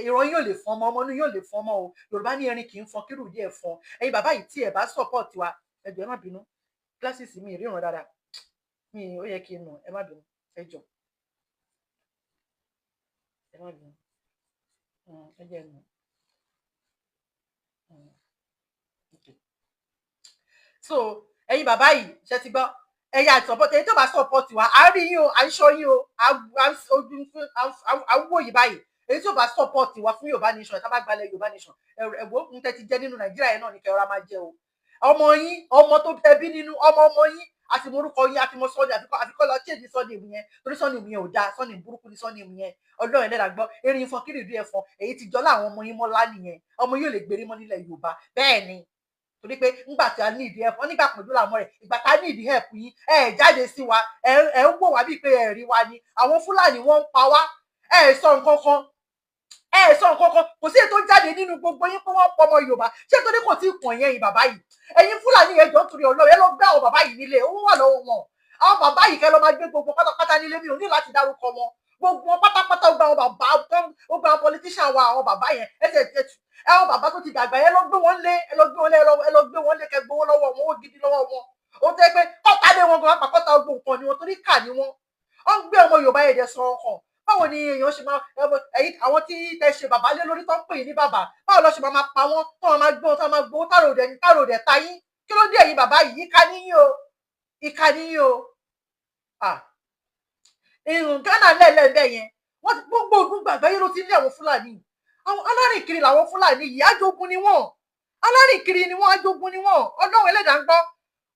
ìran yín ò lè fọ́n mọ́, ọmọ inú yín ò lè fọ́n mọ́ o. Yorùbá ní erin kì í fọ́n kírù díẹ̀ fọ́n. Ẹ̀yin bàbá yìí, tí ẹ bá support wa, ẹ jọ̀ọ́, ẹ má bínú, glasses mi ìríran dáadáa mi, ó yẹ kí n nù. Ẹ má bínú, ẹ jọ̀ọ́, ẹ má bínú, ẹ jẹ́ nù. Okay. So ẹ̀yin bàbá yìí, ṣe ti gbọ́? Ẹ̀yà support ẹ̀yin tó bá support wa, à ń rí yín o, à ń ṣọ́ yín o, à ń wò yìí báyìí. Èyí tó bá support wa fún Yorùbá Nation, tá bá gbalẹ̀ Yorùbá Nation, ẹ̀wọ́ ń tẹ́ ti jẹ́ nínú Nàìjíríà yẹn náà ní kẹrọ máa jẹ o. Ọmọ yín, ọmọ tó tẹbí nínú, ọmọ ọmọ yín, àti morúkọ yín, àti mọ sọ́ọ̀nì, àfikọ́ lọ change surname yẹn, torí surname yẹn ò dáa. Surname burúkú ni surname yẹn. Ọlọ́run ẹlẹ́dàá gbọ́, erin fọn kí nìdí ẹ̀fọn. Èyí ti jọ láwọn ọmọ yín mọ́lá nìyẹn. Ọmọ yóò lè gbérí mọ́ nílẹ̀ Yorùbá. Bẹ́ẹ̀ ni, torí pé ńgbà tí a ní ìdí ẹ̀fọn nígbà pọ̀jù làwọn rẹ̀, ìgbà tá a ní ìdí help yín, ẹ jáde sí wa, ẹ ń wò wá bíi pé ẹ rí wa ni. Àwọn Fúlàní wọ́n ń pa wá, ẹ sọ nǹkan kan. Ẹ sọ nǹkan kan, kò sí èyí tó jáde nínú gbogbo yín pé wọ́n pọ̀ ọmọ Yorùbá. Ṣé torí kò tí ì pọ̀ yẹn yìí, bàbá yìí, ẹ̀yin Fúlàní yẹn, jọ ń torí Ọlọ́run, ẹ lọ gbé àwọn bàbá yìí nílé. Owó wà lọ́wọ́ wọn. Àwọn bàbá yìí, kẹ́ lọ máa gbé gbogbo pátápátá nílé. Mi ò ní láti dárúkọ wọn, gbogbo wọn pátápátá, gbogbo àwọn bàbá, gbogbo àwọn politician wa, àwọn bàbá yẹn, ẹsẹ̀ àwọn bàbá tó ti dàgbà yẹn, lọ gbé wọn lé, ẹ lọ gbé wọn lé, ẹ lọ gbé wọn lé, kẹ́ gbowó lọ́wọ́ wọn, owó gidi lọ́wọ́ wọn. Ó tẹ́ pé kọ́ta lé wọn gan, apàkọ́ta gbogbo nǹkan ni wọn, torí kà ni wọn. Wọ́n ń gbé ọmọ Yorùbá yẹn dẹ̀ sọ ọkàn. Báwo ni èèyàn ṣe máa, ẹ̀yin àwọn tí tẹ ṣe bàbá lé lórí, tó ń pè ní bàbá, báwo lọ ṣe máa pa wọ́n, tó máa gbé wọn, tó máa gbowó, tàrò dẹ̀ ta yín? Kí ló dé, ẹ̀yin bàbá yìí? Ìkà níyìn o, ìkà níyìn o. Ìrùn Ghana lẹ́lẹ́bẹ̀ yẹn, wọ́n ti gbogbo ogun gbàgbé ló ti ní àwọn Fúlàní. Àwọn alárìnkiri làwọn Fúlàní yìí, ajogun ni wọ́n, alárìnkiri ni wọ́n, ajogun ni wọ́n. Ọlọ́run Ẹlẹ́dàá ń gbọ́,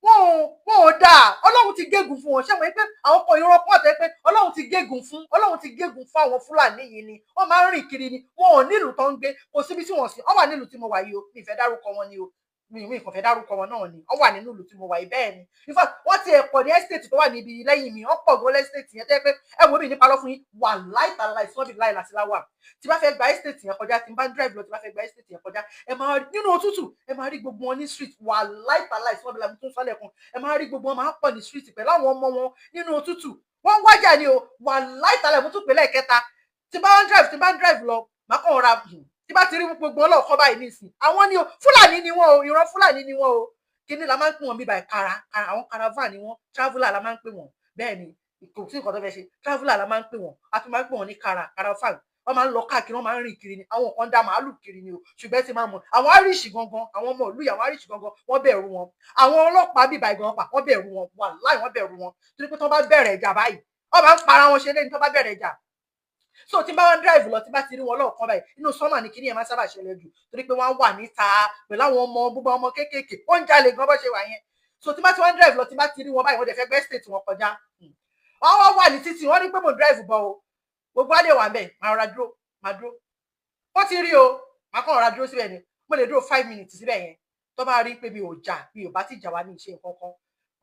wọn ò dáa. Ọlọ́run ti gégùn fún wọn. Ṣé wọn pé àwọn kan ìran pọ̀ tẹ́ pé Ọlọ́run ti gégùn fún, Ọlọ́run ti gégùn fún àwọn Fúlàní yìí ni. Wọ́n máa ń rìn kiri ni, wọn ò nílùú tó ń gbé, kò síbi tí wọ́n sí. Wọ́n wà nílùú tí mo wà yìí o. Mi ì fẹ́ dárúkọ wọn ni o, mi kàn fẹ́ dárúkọ wọn náà ni. Wọ́n wà nínú ìlú tí mo wà yìí. Bẹ́ẹ̀ ni, in fact, wọ́n ti ẹ̀ pọ̀ ní estate tó wà níbi lẹ́yìn mi. Wọ́n pọ̀ gan l'estate yẹn, tẹ́ pé ẹ wo mi nípa lọ fún yín, wà láìtàláì sọ́ọ̀bì láì láti láwà. Tí bá fẹ́ gba estate yẹn kọjá, tí n bá ń drive lọ, tí bá fẹ́ gba estate yẹn kọjá, ẹ máa rí nínú òtútù, ẹ máa rí gbogbo wọn ní street. Wà láìtàláì sọ́ọ̀bì láì tún sọ́lẹ̀ kan, ẹ máa rí gbogbo wọn, máa pọ̀ ní street pẹ̀lú àwọn ọmọ wọn nínú òtútù. Wọ́n wájà ni o. Wà láìtàláì, mo tún pè lẹ́ẹ̀kẹta. Tí bá ń drive, tí bá ń drive lọ, màá kàn ra, tí bá ti rí gbogbo ọlọ́ọ̀kọ́ báyìí nísìn, àwọn ni o, Fúlàní ni wọ́n o, ìran Fúlàní ni wọ́n o. Kíní la máa ń pè wọ́n bíbá? Kara àwọn caravan ni wọ́n, traveller la máa ń pè wọ́n. Bẹ́ẹ̀ ni, kò sí nǹkan tó fẹ́ ṣe, traveller la máa ń pè wọ́n. A tún máa ń pè wọ́n ní caravan. Wọ́n máa ń lọ káàkiri, wọ́n máa ń rìn kiri ni. Àwọn kan dá màálù kiri ni o. Ṣùgbọ́n ti máa mọ̀ àwọn Irish gangan, àwọn ọmọ ìlú yìí, àwọn Irish gangan, wọ́n bẹ̀rù wọn. Àwọn ọlọ́pàá bíbá ìgan pa, wọ́n bẹ̀rù wọn. Wàláì, wọ́n bẹ̀rù wọn, torí pé tí wọ́n bá bẹ̀rẹ̀ ìjà báyìí, wọ́n máa ń para wọn ṣe lẹ́ni tó bá bẹ̀rẹ̀ ìjà. So tí n bá wọn drive lọ, tí bá ti rí wọn lọ́ọ̀kan báyìí, inú summer ni kíní yẹn máa sábà ṣẹlẹ̀ jù, torí pé wọ́n wà níta pẹ̀lú àwọn ọmọ, gbogbo ọmọ kéékèèké. Ó ń jalè gan bó ṣe wà yẹn. So tí bá ti wọ́n drive lọ, tí bá ti rí wọn báyìí, wọ́n dẹ̀ fẹ́ gbé estate wọn kọjá, wọ́n wá wà ní títì, wọ́n rí pé mo drive bọ̀ o, gbogbo adé wà bẹ́ẹ̀, máa rọra dúró, máa dúró. Wọ́n ti rí o, máa kàn rọra dúró síbẹ̀ ni. Mo lè dúró 5 minutes síbẹ̀ yẹn. Tó bá rí pé mi ò jà, mi ò bá ti jà wá ní ìṣe nǹkan kan,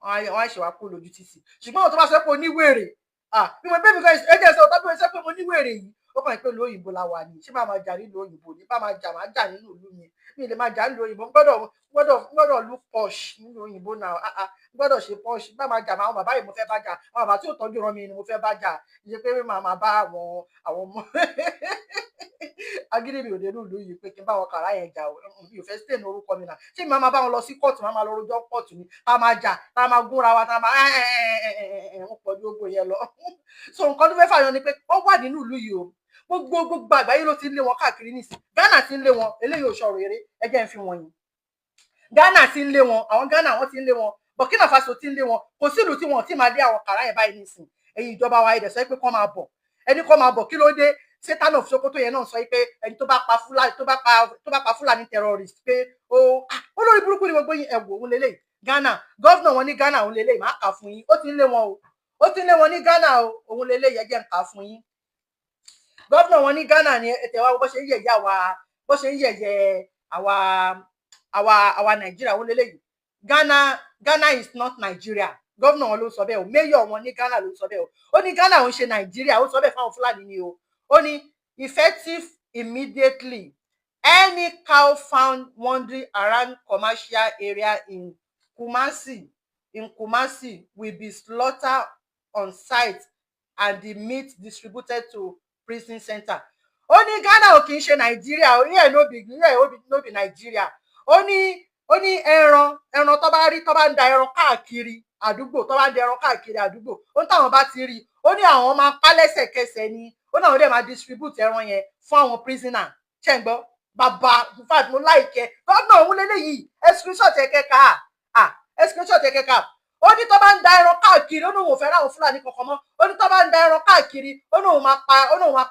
wọ́n á ṣe wá kó lójú títì. Ṣùgbọ́n àwọn tó bá sọ pé oníwèrè, bí mo bẹ́ẹ̀ mi kọ́ ẹ jẹ́ sọ tó bí mo sọ pé mo níwèrè yìí, ó kàn pé ìlú òyìnbó la wà ní. Ṣé máa máa jà nílùú òyìnbó ní? Bá máa jà, máa jà nínú ìlú mi. Mi lè máa jà nílùú òyìnbó. Gbọ́dọ̀ look posh nílùú òyìnbó náà. Gbọ́dọ̀ ṣe posh. Bá máa jà, àwọn bàbá yìí mo fẹ́ bá jà, àwọn bàbá tí ò tọ́jú rán mi ni mo fẹ́ bá jà. Ṣe pé màá máa bá àwọn ọmọ agídí mi ò dé nílùú yìí pé kí n bá wọn kàrá yẹn jà o. Mi ò fẹ́ stay ní orúkọ mi náà. Ṣé mi máa bá wọn lọ sí kóòtù, máa máa lọ rojọ́ kóòtù ni, tá máa jà, tá máa gúnra wa, tá máa wọ́n pọ̀ ju gbogbo yẹn lọ? So nǹkan tó fẹ́ fàyọ ni pé wọ́n wà nínú ìlú yìí o. Gbogbo àgbáyé ló ti ń lé wọn káàkiri nísìn. Ghana ti ń lé wọn. Eléyìí ò sọ̀rọ̀ eré, ẹ jẹ́ n fi wọ̀nyí. Ghana ti ń lé wọn, àwọn Ghana, wọ́n ti ń lé wọn. Burkina Faso ti ń lé wọn. Kò sílùú tí wọn ti máa dé àwọn kàrá yẹn báyìí nísìn. Ẹ̀yin ìjọba wa, ẹ̀dẹ̀ sọ pé kọ́ máa bọ̀, ẹni kọ́ máa bọ̀. Kí ló dé? Sultan of Sokoto yẹn náà sọ pé ẹni tó bá pa Fúlàní, tó bá pa Fúlàní terrorist, pé ó olórí burúkú ni gbogbo yín. Ẹ wò, òun lélẹ̀ Ghana, governor wọn ní Ghana, òun lélẹ̀. Máa kà fún yín. Ó ti ń lé wọn o, ó ti ń lé wọn ní Ghana o. Òun lélẹ̀ yẹ, jẹ́ ń kà fún yín. Governor wọn ní Ghana ni. Ẹ̀tẹ̀ wa, bó ṣe ń yẹ̀yẹ́ àwa, bó ṣe ń yẹ̀yẹ́ àwa Nàìjíríà, òun lélẹ̀ yìí. Ghana is not Nigeria. Governor wọn ló sọ bẹ́ẹ̀ o. Mayor wọn ní Ghana ló sọ bẹ́ẹ̀ o. Ó ní Ghana òun ṣe Nàìjíríà. Ó sọ bẹ́ẹ̀ fáwọn Fúlàní ni o. Ó ní, "Effective immediately, any cow found wandering around commercial area in Kumasi will be slaughtered on site and the meat distributed to prison center." Ó ní Ghana ò kì í ṣe Nàìjíríà. Ó ní ẹ̀ no be Nàìjíríà. Ó ní ẹran tó bá rí, tó bá ń da ẹran káàkiri àdúgbò, tó bá ń da ẹran káàkiri àdúgbò, ó ní táwọn bá ti rí, ó ní àwọn máa pa lẹ́sẹ̀kẹsẹ̀ ni. Ó ní àwọn dẹ̀ máa distribute ẹran yẹn fún àwọn prisoner. Ṣẹ́ ń gbọ́, bàbá? In fact, mo like gómìnà òun lélẹ́yìí. Ẹ screenshot ẹ kẹ́ka. Ah, ẹ screenshot ẹ kẹ́ka. Ó ní tó bá ń da ẹran káàkiri, ó ní òun ò fẹ́ ráwọn Fúlàní kankan mọ́. Ó ní tó bá ń da ẹran káàkiri, ó ní òun máa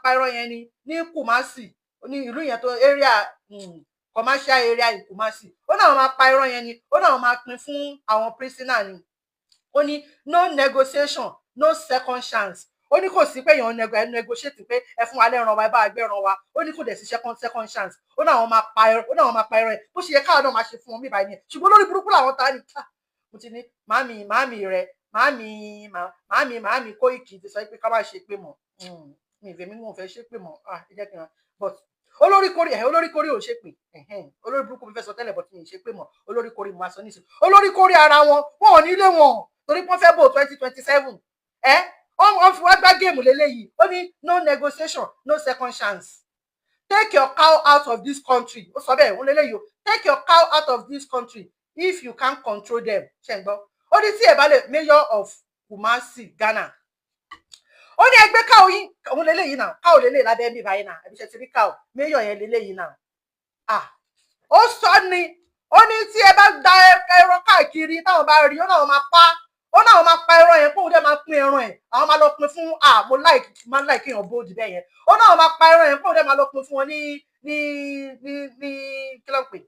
pa ẹran yẹn ni ní Kumasi, ní ìlú yẹn tó area, commercial area in Kumasi. Ó ní àwọn máa pa ẹran yẹn ni. Ó ní àwọn máa pín fún àwọn prisoner ni. Ó ní no negotiation, no second chance. Ó ní kò sí pé èèyàn negotiate pé ẹ fún wa lẹ́ran wa, ẹ bá wa gbé ẹran wa. Ó ní kò dẹ̀ sí second chance. Ó ní àwọn máa pa ẹran yẹn. Bó ṣe yẹ káwọn náà máa ṣe fún wọn bíbá yẹn, ṣùgbọ́n lórí burúkú làwọn ta ni. Mo ti ní màámi rẹ, màámi Kóìkì ti sọ pé ká má ṣe pé mọ́. Mi ìfẹ́ mi, wọn ò fẹ́ ṣe pé mọ́. Ẹ jẹ́ kí n but Olórí kórí ẹ, olórí kórí ò ṣe pé olórí burúkú mi fẹ́ sọ tẹ́lẹ̀ bọ̀ tí mi ṣe pé mọ̀. Olórí kórí mo máa sọ nísìnyí. Olórí kórí ara wọn, wọn ò ní lé wọn torí wọ́n fẹ́ bò 2027. Ẹ wọ́n fi wá gbá game lélẹ́yìí. Ó ní no negotiation, no second chance, take your cow out of this country. Ó sọ bẹ́ẹ̀, òun lélẹ́yìí o. Take your cow out of this country if you can't control them. Ṣe ń gbọ́? Ó ní tí ẹ bá lè, mayor of Kumasi, Ghana, ó ní ẹgbẹ́ cow yín. Òun lélẹ́yìí náà, cow lélẹ́yìí lábẹ́ mi báyìí náà. Ẹbí ṣe ti rí cow mayor yẹn lélẹ́yìí náà. Ah, ó sọ ni, ó ní tí ẹ bá da ẹran káàkiri, táwọn bá rí, ó náà máa pa, ó náà máa pa ẹran yẹn, kóun dẹ̀ máa pín ẹran ẹ̀. Àwọn máa lọ pín fún, ah, mo like, máa like kéèyàn bold bẹ́ẹ̀ yẹn. Ó náà máa pa ẹran yẹn, kóun dẹ̀ máa lọ pín fún wọn ní kí ló ń pè,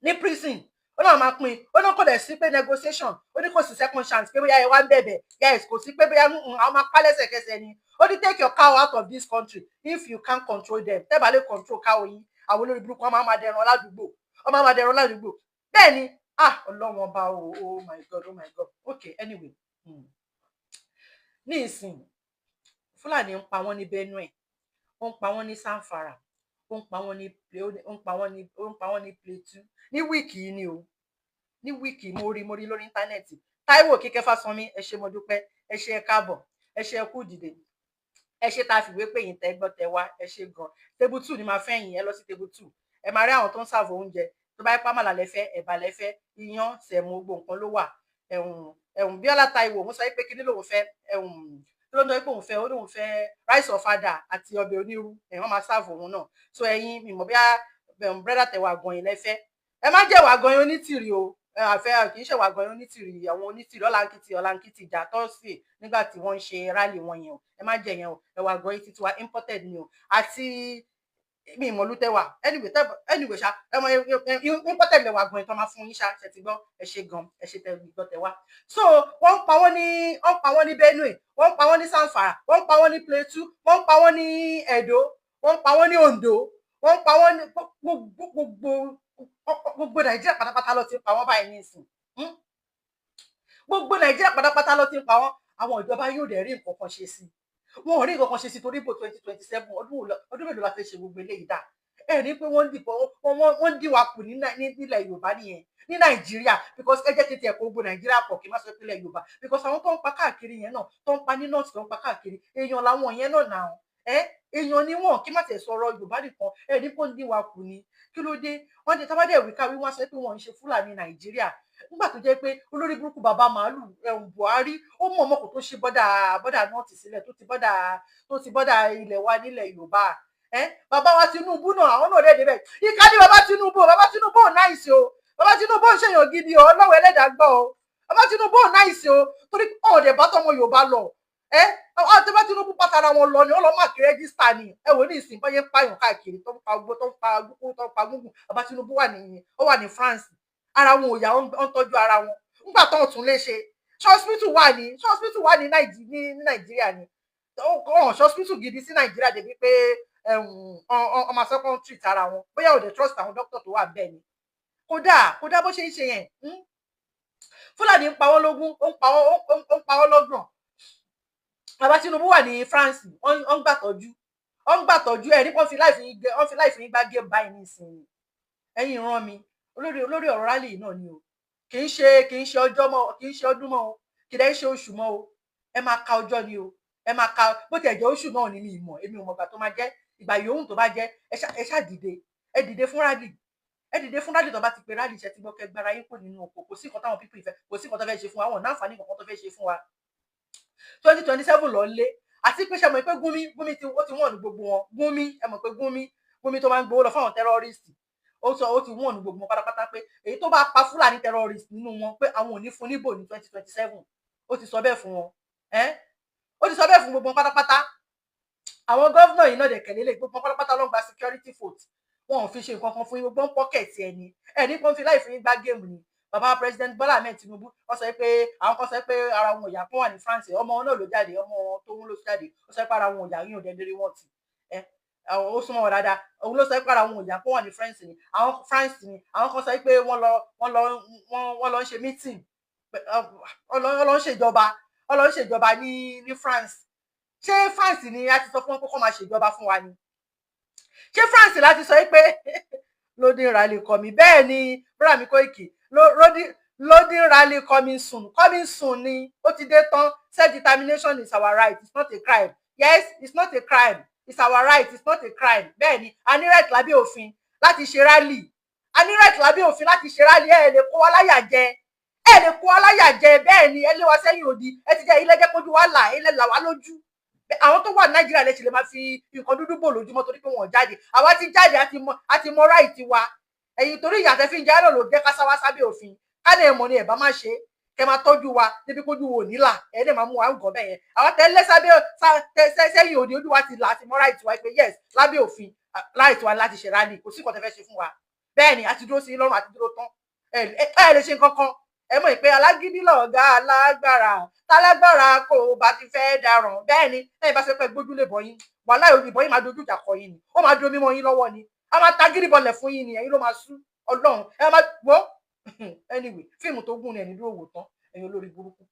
ní prison. Ó náà máa pín. Ó náà kò dẹ̀ sí pé negotiation, ó ní kò sí second chance pé bóyá ẹ wá ń bẹ̀bẹ̀. Yes, kò sí pé bóyá àwọn máa pa lẹ́sẹ̀kẹsẹ̀ ni. Ó ní take your cow out of this country if you can't control them. Tẹ́ bá lè control cow yín, àwọn olórí burúkú, wọn máa máa dẹran ládùúgbò, wọn máa máa dẹran ládùúgbò. Bẹ́ẹ̀ ni. Ah, Ọlọ́run ọba o! Oh my God, oh my God. Okay, anyway, ní ìsìn, Fúlàní ń pa wọ́n ní Benue, ó ń pa wọ́n ní Zamfara, ó ń pa wọ́n ní Plateau. Ní week yìí ni o, ní week, mo rí lórí internet. Táíwò Kíkẹ́ Fásánmi, ẹ ṣé, mo dúpẹ́. Ẹ ṣé, ẹ káàbọ̀, ẹ ṣé, ẹ kú dìde. Ẹ ṣé tá a fìwé pè yín, tẹ́ gbọ́, tẹ́ wá. Ẹ ṣé gan. Table two ni màá fẹ́ yín. Ẹ lọ sí table two, ẹ máa rí àwọn tó ń serve oúnjẹ. Tó bá yẹ pàmàlà lẹ́fẹ́, ẹ̀bà lẹ́fẹ́, iyán, sẹ̀mó, gbogbo nǹkan ló wà. Ẹ̀hùn ẹ̀hùn. Bíọ́lá Táíwò mo sọ pé kíní lòun fẹ́, ẹ̀hùn kí ló ń sọ pé òun fẹ́? Ó lóun fẹ́ rice ọ̀fadà àti ọbẹ̀ onírú. Ẹ̀wọ̀n máa serve òun náà. So ẹ̀yin mi mọ̀ bí bírẹ́dà tẹ̀wà gan-an lẹ́fẹ́. Ẹ má jẹ́ wà gan-an onítìrì o. Àfẹ́ kì í ṣe wà gan-an onítìrì. Àwọn onítìrì ọ̀làǹkìtì, ọ̀làǹkìtì ìjà tọ́sí nígbà tí wọ́n ń ṣe rally wọn yẹn o. Ẹ má jẹ yẹn o. Ẹ̀wà gan-an títí wa imported ni o. Àti mi ìmọ̀lú tẹ́wà. Anyway, anyway ṣá, ẹ mọ imported lẹwà gan-an tó máa fún yín ṣá. Ṣe ti gbọ́? Ẹ ṣe gan, ẹ ṣe tẹ gbọ́ tẹ wá. So wọ́n ń pa wọ́n ní Benue, wọ́n ń pa wọ́n ní Zamfara, wọ́n ń pa wọ́n ní Plateau, wọ́n ń pa wọ́n ní Edo, wọ́n ń pa wọ́n ní Ondo, wọ́n ń pa wọ́n ní gbogbo Nàìjíríà pátápátá ló ti ń pa wọ́n báyìí nísìn. Gbogbo Nàìjíríà pátápátá ló ti ń pa wọ́n. Àwọn ìjọba yóò dẹ̀ rí nǹkan kan ṣe sí wọn, ò rí nǹkan kan ṣe sí torí ìbò 2027. Ọdún mélòó la fẹ́ ṣe gbogbo eléyìí dà? Ẹ rí pé wọ́n ń dìbò, wọ́n ń dín wa kù nílẹ̀ Yorùbá nìyẹn, ní Nàìjíríà, because ẹ jẹ́ kí n tiẹ̀ kó gbogbo Nàìjíríà pọ̀, kí n má sọ pé ilẹ̀ Yorùbá, because àwọn tó ń pa káàkiri yẹn náà, tó ń pa ní north, tó ń pa káàkiri, èèyàn làwọn yẹn náà nà ẹ, èèyàn ni wọn. Kí má tẹ̀ sọ̀rọ̀ Yorùbá nìkan. Ẹ ní kó ń dín wa kù ni. Kí ló dé? Wọ́n ti tábàdẹ̀ wí káwí, wọ́n sọ pé wọ́n ń ṣe Fúlàní Nàìjíríà nígbà tó jẹ́ pé olórí burúkú bàbá màálù ẹ̀hún Buhari, ó mọ̀ ọmọ kò tó ṣe border north sílẹ̀, tó ti border ilẹ̀ wa nílẹ̀ Yorùbá. Ẹ bàbá wa Tinubu náà, àwọn náà dẹ̀ débẹ̀. Ìka ní bàbá Tinubu. Bàbá Tinubu ò nice o. Bàbá Tinubu ò ṣèyàn gidi o. Ọlọ́wọ́ ẹlẹ́dàá gbọ́ o. Bàbá Tinubu ò nice o, torí ọ̀dẹ̀ bá tọmọ Yorùbá lọ. Ẹ ọ tí bá Tinubu pàtàkì wọn lọ ni ó lọ mark register ni. Ẹ wò ní ìsìn bọ́yẹ ń pààyàn káàkiri, tó ń pa gbogbo, tó ń pa gbogbo, tó ń pa gúngùn. Bàbá Tinubu wà ní, ó wà ní France. Ara wọn ò yá, ó ń tọ́jú ara wọn nígbà tó ń tún lè ṣe. Ṣọ́spítù wà ní Nàìjíríà ni ọ̀hún, ṣọ́spítù gidi sí Nàìjíríà débi pé ọmọ second treat ara wọn, bóyá ò dé trust àwọn dókítà tó wà bẹ́ẹ̀ ni. Kódà kódà bó ṣe ń ṣe yẹn, Fúlàní ń pa wọ́n lógún, ó ń pa wọ́n lọ́gbọ̀n. Bàbá Tinubu wà ní France, ó ń gbàtọ́jú, ó ń gbàtọ́jú. Ẹ̀ ní wọ́n fi life yín gbá game báyìí nísìnyí. Ẹ̀yin ìran mi, olórí ọ̀rọ̀ rally náà ni o. Kì í ṣe ọjọ́ mọ́, kì í ṣe ọdún mọ́ o, kì í dẹ́ ṣe oṣù mọ́ o. Ẹ máa ka ọjọ́ ni o. Ẹ máa ka bó tiẹ̀ jẹ́ oṣù náà ni. Mi ìmọ̀, èmi ò mọ̀ ìgbà tó máa jẹ́. Ìgbà yòówù tó bá jẹ́, ẹ ṣá dìde, ẹ dìde fún rally, ẹ dìde fún rally. Tó bá ti pe rally, ṣe ti gbọ́? Kẹ́ gbára yín kò nínú oko. Kò sí nǹkan táwọn people ìfẹ́, kò sí nǹkan tó fẹ́ ṣe fún wa. Àwọn náǹfààní kankan tó fẹ́ ṣe fún wa. 2027 lọ lé. Àti pé ṣe mọ̀ pé Gumi ti, ó ti wọ̀n ní gbogbo wọn. Gumi, ẹ mọ̀ pé Gumi tó máa ń gbowó lọ fáwọn terrorist, ó sọ, ó ti wọ̀n ní gbogbo wọn pátápátá pé èyí tó bá pa Fúlàní terrorist nínú wọn, pé àwọn ò ní fún níbò ní 2027. Ó ti sọ bẹ́ẹ̀ fún wọn. Ẹ́ ó ti sọ bẹ́ẹ̀ fún gbogbo wọn pátápátá. Àwọn governor yìí náà dẹ̀ kẹ̀lé lè gbogbo wọn pátápátá ló ń gba security vote. Wọn ò fi ṣe nǹkan kan fún yín. Gbogbo ń pocket ẹni ẹni kan fi láì fún yín gbá game ni. Bàbá President Bọ́lá Ahmed Tinubu, wọ́n sọ pé àwọn kan sọ pé ara wọn ò yá, kó wà ní France. Ọmọ wọn náà ló jáde, ọmọ tó ń lọ jáde. Ó sọ pé ara wọn ò yá yín, ò dẹ̀ lérí wọn tì ẹ, ó súnmọ́ wọn dáadáa. Òun ló sọ pé ara wọn ò yá, kó wà ní France ni. Àwọn France ni àwọn kan sọ pé wọ́n lọ ń ṣe meeting, wọ́n lọ ń ṣèjọba, wọ́n lọ ń ṣèjọba ní France. Ṣé France ni a ti sọ fún wọn pé kó máa ṣèjọba fún wa ni? Ṣé France láti sọ pé loading rally coming? Bẹ́ẹ̀ ni, brother mi Koiki, loading rally coming soon, coming soon ni. Ó ti dé tán. Self determination is our right, it's not a crime. Yes, it's not a crime, it's our right, it's not a crime. Bẹ́ẹ̀ ni, a ní right lábẹ́ òfin láti ṣe rally. A ní right lábẹ́ òfin láti ṣe rally. Ẹ lè kó wa láyà jẹ, ẹ lè kó wa láyà jẹ. Bẹ́ẹ̀ ni, ẹ lé wa sẹ́yìn òdi. Ẹ ti jẹ́ ilé jẹ́ kójú wa là, ilé là wá lójú. Àwọn tó wà ní Nàìjíríà lè ṣe lè máa fi nǹkan dúdú bò lójúmọ́ torí pé wọ́n jáde. Àwa ti jáde, a ti mọ right wa. Ẹ̀yin, torí ìyà tẹ́ fi ń jẹ náà ló jẹ́ ká sáwá sábẹ́ òfin. Ká lè mọ̀ ni ẹ̀ bá má ṣe kẹ́ máa tọ́jú wa níbi kójú wo nílà, ẹ̀ lè máa mú wa ń gàn bẹ́ẹ̀ yẹn. Àwọn tẹ́ lé sábẹ́ sẹ́yìn òdi, ojú wa ti là, àti mọ right wa pé yes, lábẹ́ òfin, right wa láti ṣe rally. Kò sí nǹkan tẹ́ fẹ́ ṣe fún wa. Bẹ́ẹ̀ ni, a ti dúró sí lọ́rùn, àti dúró tán. Ẹ lè ṣe nǹkan kan. Ẹ mọ̀ pé alágídí lọ̀gá alágbára, tálágbára kò bá ti fẹ́ daràn. Bẹ́ẹ̀ ni, lẹ́yìn bá ṣe pé gbójú lè bọ̀ yín, wàhálà, ìbọn yín máa dojú ìjà kọ yín ni, ó máa dúró mímọ́ yín lọ́wọ́ ni, a máa ta gírí bọlẹ̀ fún yín ni, ẹ̀yin ló máa sú Ọlọ́run. Ẹ máa gbọ́. Anyway, fíìmù tó gùn ni, ẹni dúró wò tán, ẹ̀yin olórí burúkú.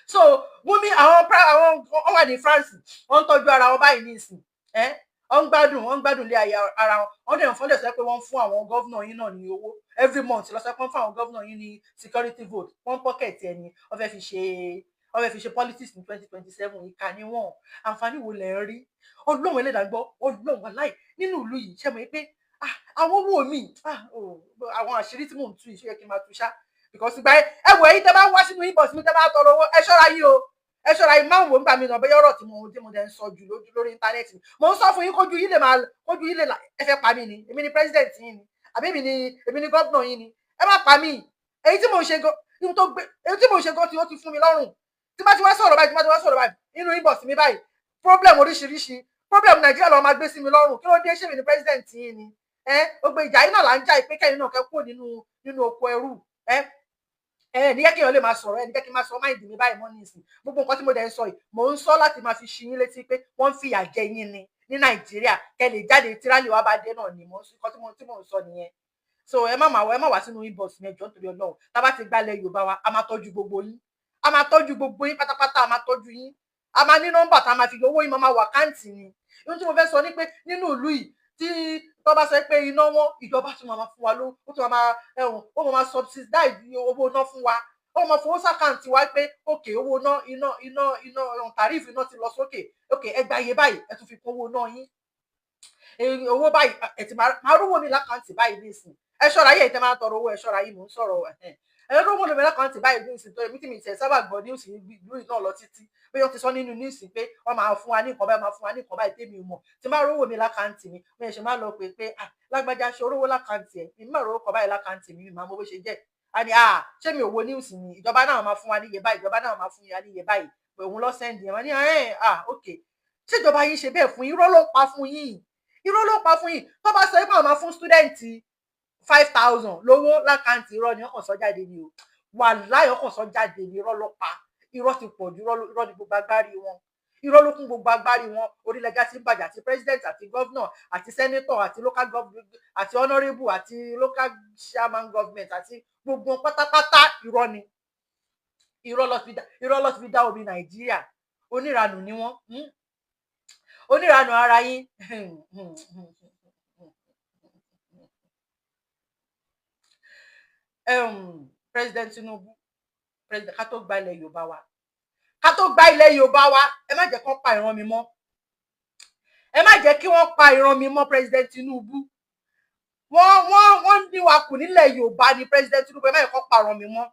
So Gumi, àwọn wọ́n wà ní France, wọ́n ń tọ́jú ara wọn báyìí ní ìsìn. Ẹ́ wọ́n ń gbádùn ilé ayé ara wọn. Wọ́n dẹ̀ ń fọ́lẹ̀ sọ pé wọ́n ń fún àwọn governor yín náà ní owó every month lọ́sẹ̀ pé wọ́n fún àwọn governor yín ní security vote. Wọ́n pocket ẹni wọ́n fẹ́ fi ṣe politics ní 2027. Ìkà ni wọ́n. Àǹfààní wo lẹ̀ ń rí? Ọlọ́run Ẹlẹ́dàá gbọ́, Ọlọ́run wàláì, nínú ìlú yìí, ṣe mọ̀ pé àwọn owó mi, àwọn àṣírí tí mò ń tú yìí, ṣé yẹ kí n máa tú ṣá? Because ìgbà ẹ wọ, ẹ̀yin tẹ́ bá wá sínú inbox mi, tẹ́ bá tọrọ owó, ẹ ṣọ́ra yín o, ẹ ṣọ́ra yín. Máa ń wò nígbà mi náà, bóyá ọ̀rọ̀ tí mo dẹ̀ ń sọ jù lójú lórí íńtánẹ́ẹ̀tì, mo ń sọ fún yín, kójú yín lè máa kójú yín lè là. Ẹ fẹ́ pa mí ni? Èmi ni president yín ni, àbí èmi ni gómìnà yín ni? Ẹ má pa mí. Èyí tí mò ń ṣe gan, ihun tó gbé èyí tí mò ń ṣe gan tí ó ti fún mi lọ́rùn. Tí bá ti wá sọ̀rọ̀ báyìí, tí bá ti wá sọ̀rọ̀ báyìí nínú inbox mi báyìí, problem oríṣiríṣi, problem Nàìjíríà ló máa gbé sí mi lọ́rùn. Kí ló dé? Ṣé mi ni president yín ni? Ẹ gbogbo ìjà yìí náà là ń jà, ìpín kẹ́yìn náà kẹ́ kúrò nínú oko ẹrú. Ẹ ní kí èèyàn lè máa sọ̀rọ̀, ẹ ní kí n máa sọ mind mi báyìí mọ́ nísìn. Gbogbo nǹkan tí mo dẹ̀ ń sọ yìí, mò ń sọ láti máa fi ṣí yín létí pé wọ́n ń fìyà jẹ yín ni ní Nàìjíríà, kẹ́ lè jáde. Tí rally wa bá dé náà ni mò ń sọ. Nǹkan tí mò ń sọ nìyẹn. So ẹ má wá sínú inbox mi, ẹ jọ̀ọ́, nítorí Ọlọ́run. Tá bá ti gbálẹ̀ Yorùbá wa, a máa tọ́jú gbogbo yín, a máa tọ́jú gbogbo yín pátápátá, a máa tọ́jú yín. A máa ní nọ́mbà tá a máa fi owó yín máa wà account ni. Ohun tí mo fẹ́ sọ ni pé nínú ìlú yìí, tí tó bá sọ pé iná wọn, ìjọba tún máa fún wa ló, ó tún máa ẹ̀hún, ó máa subsidize owó iná fún wa, ó máa fowó sí account wa pé òkè owó iná iná iná iná tariff iná ti lọ sókè, òkè ẹ gba iye báyìí, ẹ tún fi kún owó iná yín, owó báyìí. Ẹ ti máa rówó mi l'account báyìí nísìn. Ẹ ṣọ́ra yìí, ẹ tẹ́ máa tọrọ owó, ẹ ṣọ́ra yìí. Mò ń sọ̀rọ̀, ẹ rówó mi l'account báyìí nísìn tó èmi tí mi tẹ̀ sábà gbọ́ news ìlú yìí náà lọ títí pé wọ́n ti sọ nínú news pé wọ́n máa fún wa ní nǹkan báyìí, máa fún wa ní nǹkan báyìí. Tèmi mọ̀ tí máa rówó mi l'account mi, mo ṣe máa lọ pé pé ah, lágbájá, ṣe orówó l'account ẹ̀? Mi máa rówó kọ báyìí l'account mi, mi máa mọ bó ṣe jẹ́. A ní, ah, ṣé mi ò wo news ni? Ìjọba náà máa fún wa ní iye báyìí, ìjọba náà máa fún wa ní iye báyìí, pé òun lọ send yẹn. Wọ́n ní ẹ̀, ah, ok, ṣèjọba yín ṣe bẹ́ẹ̀ fún yín? Irọ́ ló ń pa fún yín, irọ́ ló ń pa fún yín. Tó bá sọ pé àwọn máa fún student 5,000 lówó l'account, irọ́ ni, wọ́n kàn sọ jáde ni o. Wàláhì, wọ́n kàn sọ jáde ni, irọ́ ló pa. Irọ́ ti pọ̀ jù, irọ́ ni gbogbo agbárí wọn, irọ́ ló kún gbogbo agbárí wọn. Orílẹ̀-èdè ti ń bàjẹ́, àti president àti governor àti senator àti local government àti honourable àti local chairman government àti gbogbo wọn pátápátá, irọ́ ni. Irọ́ ló fi dá omi Nàìjíríà. Oníranù ni wọ́n, Oníranù ara yín. President Tinubu, president, ká tó gba ilẹ̀ Yorùbá wa, ká tó gba ilẹ̀ Yorùbá wa, ẹ má jẹ́ kán pa ìran mi mọ́, ẹ má jẹ́ kí wọ́n pa ìran mi mọ́. President Tinubu, wọ́n ń dín wa kù nílẹ̀ Yorùbá ni. President Tinubu, ẹ má jẹ́ kán pa ìran mi mọ́,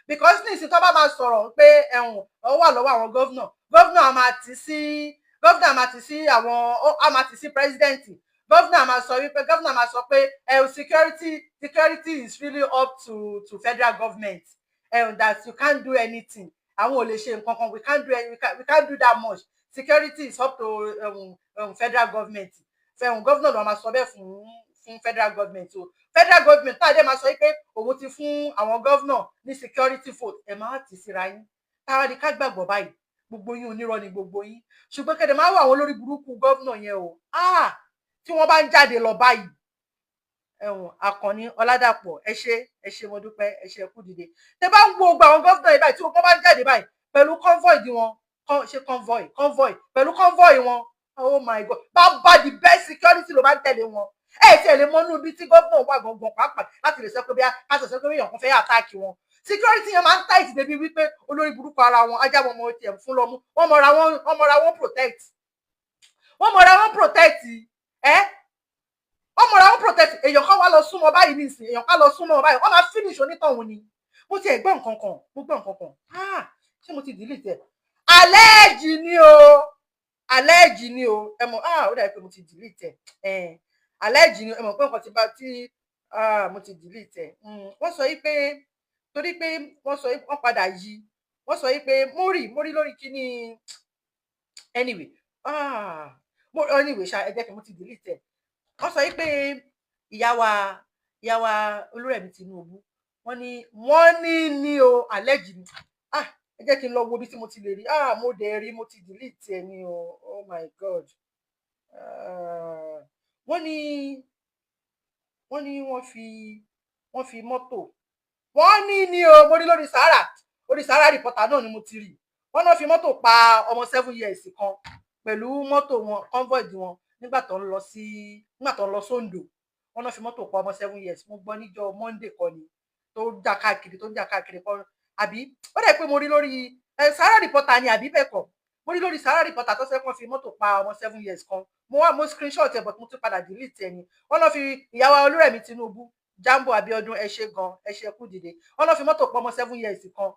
because ní ìsìn tó bá máa sọ̀rọ̀ pé ẹ̀wọ̀n ó wà lọ́wọ́ àwọn governor, governor á máa tì sí governor, á máa tì sí àwọn, á máa tì sí president. Governor máa sọ wípé, governor máa sọ pé security is really up to federal government, that you can't do anything, àwọn ò lè ṣe nǹkan kan, we can't do that much, security is up to federal government. Fẹ̀hùn governor ló máa sọ bẹ́ẹ̀ fún federal government o. Federal government náà dẹ̀ máa sọ pé òun ti fún àwọn governor ní security vote. Ẹ̀ máa tì síra yín. Táwa ni ká gbàgbọ́ báyìí? Gbogbo yín, onírọ́ ni gbogbo yín. Ṣùgbọ́n kẹ́dẹ̀ máa wọ àwọn olórí burúkú governor yẹn o. Ah, tí wọ́n bá ń jáde lọ báyìí, ẹ̀wọ̀n Àkànní Ọládàpọ̀, ẹ ṣé, ẹ ṣé, mo dúpẹ́, ẹ ṣé, ẹ kú dìde. Tẹ bá ń wo gbogbo àwọn governor yìí báyìí, tí wọ́n bá ń jáde báyìí pẹ̀lú convoy di wọn, ṣe convoy, convoy, pẹ̀lú convoy wọn, Oh my God, bàbá, the best security ló máa ń tẹ̀lé wọn. Ẹ tí ẹ lè mọ inú ibi tí gómìnà wà gangan pàápàá láti lè sọ pé bí a sọ pé èèyàn kan fẹ́ attack wọn. Security yẹn máa ń tight débi wípé olórí burúkú ara wọn, ajá wọn mọ tiẹ̀ fún lọ́mú. Wọ́n mọra wọn, wọ́n mọra wọn protect, wọ́n mọra wọn protect. Ẹ wọ́n mọra wọn protect. Èèyàn kan wá lọ súnmọ́ báyìí nísìn, èèyàn kan lọ súnmọ́ báyìí, wọ́n máa finish onítọ̀hún ni. Mo ti ẹ̀ gbọ́ nǹkan kan, mo gbọ́ nǹkan kan. Ah, ṣé mo ti delete ẹ̀? Allege ni o, allege ni o. Ẹ mọ̀, ah, ó dàbí pé mo ti delete ẹ̀. Allege ni. Ẹ mọ̀ pé nǹkan ti bá tí, ah, mo ti delete ẹ̀. Wọ́n sọ yìí pé torí pé wọ́n sọ wọ́n padà yí, wọ́n sọ yìí pé mo rí lórí kíní. Anyway, ah, mo anyway ṣá, ẹ jẹ́ kí mo ti delete ẹ̀. Wọ́n sọ yìí pé ìyá wa Olúrẹ̀mí Tinubu, wọ́n ní o, allege ni. Ah, ẹ jẹ́ kí n lọ wo ibi tí mo ti lè rí. Ah, mo dẹ̀ rí, mo ti delete ẹ̀ ni o. Oh my God. Ah, wọ́n ní wọ́n fi mọ́tò, wọ́n ní o, mo rí lórí Sahara, orí Sahara Reporter náà ni mo ti rí. Wọ́n náà fi mọ́tò pa ọmọ 7 years kan pẹ̀lú mọ́tò wọn, convoy wọn, nígbà tó ń lọ sóńdò. Wọ́n náà fi mọ́tò pa ọmọ 7 years. Mo gbọ́ níjọ́ Monday kọ́ ni tó ń jà káàkiri, tó ń jà káàkiri kọ́, àbí ó dẹ̀ pé mo rí lórí Sahara Reporter ni, àbí bẹ́ẹ̀ kọ́? Mo rí lórí Sahara Reporter tó sẹ́ kàn fi mọ́tò pa ọmọ 7 years kan. Mo wá mo screenshot ẹ̀, but mo tún padà delete ẹ̀ ni. Wọ́n náà fi ìyàwó Olúrẹ̀mí Tinubu, Jambo Abiodun, ẹ ṣe gan, ẹ ṣe kú dìde. Wọ́n náà fi mọ́tò pa ọmọ 7 years kan,